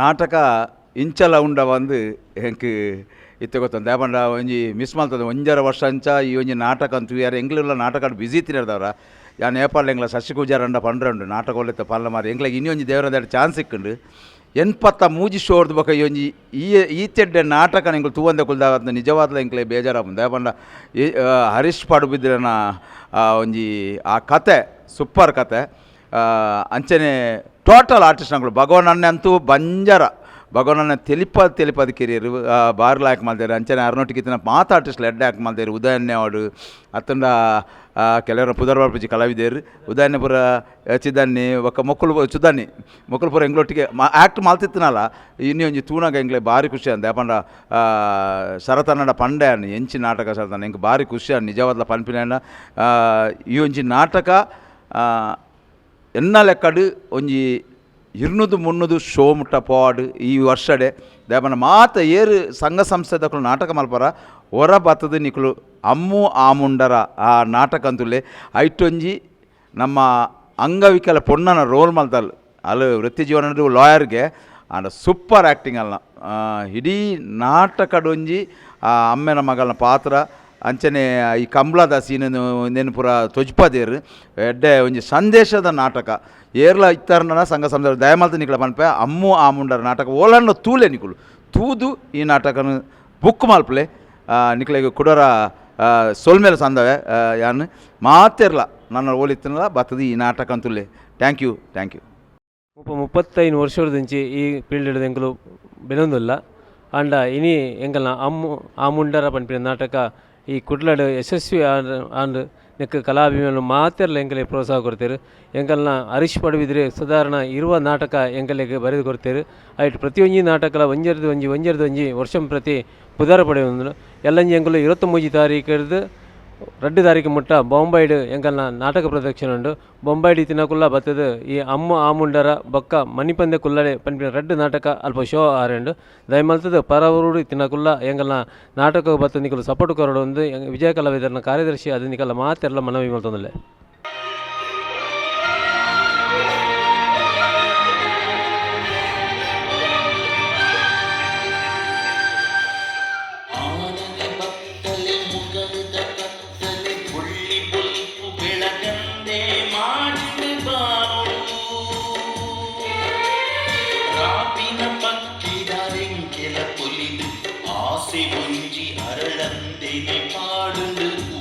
ನಾಟಕ ಇಂಚಲ ಉಂಡ ಬಂದು ಎಂಕ್ ಇತ್ತೆ ಗೊತ್ತುಂಡು. ದಾಯೆ ಒಂಜಿ ಮಿಸ್ ಮಲ್ತದೆ ಒಂಜರ ವರ್ಷ ಅಂಚ ಈ ಒಂಜಿ ನಾಟಕ ಅಂತ ಯಾರು ಎಂಕ್ಲೆಲ್ಲ ನಾಟಕ ಬಿಸಿ ತಿನ್ನದವರ ಯಾನ್ ಏಪಾಲ್ ಎಂಕ್ಲ ಶಶಿ ಪೂಜಾರಂಡ ಪಂಡ್ರಂಡು ನಾಟಕ ಒಲ್ಲೆತ್ತ ಪಲ್ಲ ಮಾರಿ ಎಂಕ್ಲೆಗ್ ಇನಿ ಒಂಜಿ ದೇವರ ಚಾನ್ಸ್ ಸಿಕ್ಕುಂಡು. 83 ಶೋರ್ದು ಬೊಕ ಈ ಒಂಜಿ ಈ ಈತೆಡ್ಡೆ ನಾಟಕ ಎಂಕ್ಲು ತೂವಂದೆ ಕುಲ್ದಾವತ್ನ ನಿಜವಾದ್ಲ ಎಂಕ್ಲೆ ಬೇಜಾರಾಪುಂಡು. ದಾಯೆ ಪಂಡ ಈ ಹರೀಶ್ ಪಡುಬಿದ್ರನ ಒಂಜಿ ಆ ಕತೆ ಸೂಪರ್ ಕತೆ. ಅಂಚನೆ ಟೋಟಲ್ ಆರ್ಟಿಸ್ಟ್ ನಕುಲು ಭಗವಾನ್ ಅಣ್ಣೆ ಅಂತೂ ಬಂಜಾರ ಭಗವಾನ್ ಅಣ್ಣೆ ತೆಲಿಪಾದ್ ತೆಲಿಪಾದ್ ಕೆರಿಯರ್ ಬಾರ್ ಲಾಯಕ್ ಮಲ್ದೇರು. ಅಂಚನೆ ಅರ್ನೋಟಿಗೆ ಇತ್ತಿನ ಮಾತ ಆರ್ಟಿಸ್ಟ್ ಎಡ್ಡೆ ಆ್ಯಕ್ಟ್ ಮಲ್ದೇರು. ಉದಯನ್ನೇ ಅವಡು ಅತ್ತಂಡ ಕೆಲವರು ಪುದರ್ ಬರ್ಪುಜಿ ಕಲಾವಿದೆರ್ ಉದಯನ್ನೇ ಪುರ ಚಿದನ್ನಿ ಬೊಕ್ಕ ಮೊಕ್ಕಲು ಚುದನ್ನಿ ಮೊಕ್ಕಲು ಪೂರ ಎಂಕ್ಲೊಟ್ಟಿಗೆ ಆ್ಯಕ್ಟ್ ಮಲ್ತಿತ್ತಿನಲ್ಲ ಇನ್ನಿ ಒಂಜಿ ತೂನಗ ಎಂಕ್ಲೆ ಭಾರಿ ಖುಷಿ ಅಂದ. ಪಂಡ ಶರತನ್ನಡ ಪಂಡೆ ಅನ್ನು ಎಂಚಿ ನಾಟಕ ಶರತನ್ನ ಎಂಕ್ ಭಾರಿ ಖುಷಿ ಅನ್ ನಿಜವಾದ್ಲ ಪನ್ಪಿನ. ಈ ಒಂಜಿ ನಾಟಕ ಎನ್ನ ಲೆಕ್ಕಡ್ ಒಂಜಿ 200-300 ಶೋ ಮುಟ್ಟ ಪೋವಾಡ್ ಈ ವರ್ಷಡೆ. ದಾಯೆ ಮಾತ ಏರು ಸಂಘ ಸಂಸ್ಥೆದಕುಲು ನಾಟಕ ಮಲ್ಪರ ಹೊರ ಬತ್ತದ ನಿಕುಲು ಅಮ್ಮು ಆಮುಂಡರ ಆ ನಾಟಕ ಅಂತುಲೆ ಐಟೊಂಜಿ ನಮ್ಮ ಅಂಗವಿಕಲ ಪೊಣ್ಣನ ರೋಲ್ ಮಲ್ತಲ್ ಅಲ್ಲ ವೃತ್ತಿ ಜೀವನ ಲಾಯರ್ಗೆ ಆಂಡ ಸೂಪರ್ ಆ್ಯಕ್ಟಿಂಗ್ ಅಲ್ಲ ಇಡೀ ನಾಟಕಡೊಂಜಿ ಆ ಅಮ್ಮೆನ ಮಗನ ಪಾತ್ರ. ಅಂಚನೆ ಈ ಕಂಬ್ಳದ ಸೀನನು ಇಂದೆನ್ ಪೂರ ತೊಜ್ಪದೇರು ಎಡ್ಡೆ ಒಂಜಿ ಸಂದೇಶದ ನಾಟಕ ಏರ್ಲ ಇತ್ತಾರನ ಸಂಘ ಸಂಸ್ಥೆ ದಯಮಲ್ತ ನಿಕುಲ ಪನ್ಪೆ ಅಮ್ಮು ಆಮುಂಡರ ನಾಟಕ ಓಲನ್ನು ತೂಲೆ ನಿಕುಲು ತೂದು ಈ ನಾಟಕನು ಬುಕ್ ಮಲ್ಪಲೆ ನಿಕ್ಲೆಗ್ ಕುಡೋರ ಸೊಲ್ಮೇಲೆ ಸಂದವೆ ಯಾನ್ ಮಾತೆರ್ಲ ನನ್ನ ಓಲಿತ್ತನಲ್ಲ ಬತ್ತದ ಈ ನಾಟಕ ಅಂತುಲೆ. Thank you, thank you. 35 ವರ್ಷದಿಂಚಿ ಈ ಫೀಲ್ಡ್ ಎಂಕುಲು ಬೆನೊಂದುಲ್ಲ ಆಂಡ ಇನಿ ಎಂಕಲ್ನ ಅಮ್ಮು ಆಮುಂಡರ ಪನ್ಪಿನ ನಾಟಕ ಈ ಕುಡ್ಲಡ್ ಯಶಸ್ವಿ ಆಂಡ್ ನೆಕ್ ಕಲಾಭಿಮಾನಿಲು ಮಾತೆರ್ಲ ಎಂಕಲೆಗ್ ಪ್ರೋತ್ಸಾಹ ಕೊರ್ತೆರ್. ಎಂಕಲ್ನ ಹರೀಶ್ ಪಡುಬಿದ್ರೆ ಸಾಧಾರಣ 20 ನಾಟಕ ಎಂಕಲೆಗ್ ಬರೆದು ಕೊರ್ತೆರ್. ಐಟ್ ಪ್ರತಿಯೊಂಜಿ ನಾಟಕಲ ಒಂಜೆರ್ದ್ ಒಂಜಿ ಒಂಜೆರ್ದ್ ಒಂಜಿ ವರ್ಷಂ ಪ್ರತಿ ಪುದರ್ ಪಡೆಯೊಂದುಂಡು. ಎಲ್ಲಂಜಿ ಎಂಕುಲು 23 ತಾರೀಕುರ್ದು 2 ತಾರೀಕು ಮುಟ್ಟ ಬೊಂಬೈಡ್ ಎಂಕಲ್ನ ನಾಟಕ ಪ್ರದರ್ಶನ ಉಂಡು. ಬೊಂಬೈಡ್ ಇತ್ತಿನಕುಲ್ಲ ಬತ್ತದ್ ಈ ಅಮ್ಮು ಆಮುಂಡರ ಬೊಕ್ಕ ಮಣಿಪಂದೆ ಕುಲ್ಲಡೆ ಪನ್ಪಿನ 2 ನಾಟಕ ಅಲ್ಪ ಶೋ ಆರುಂಡು. ದಯಮಲ್ತದ್ ಪರವೂರು ಇತ್ತಿನಕುಲ್ಲ ಎಂಕಲ್ನ ನಾಟಕ ಬತ್ತ ನಿಕುಲು ಸಪೋರ್ಟ್ ಕೊರೊಡು ಉಂದು ವಿಜಯ ಕಲಾವಿದರನ ಕಾರ್ಯದರ್ಶಿ ಅದು ನಿಕಲ್ಲ ಮಾತೆರ್ಲ ಮನವಿ ಮಲ್ತೊಂದುಲ್ಲೆ. ಆಸೆ ಒಂಜಿ ಅರಳಂದೆನೆ ಪಾಡುಂಡು.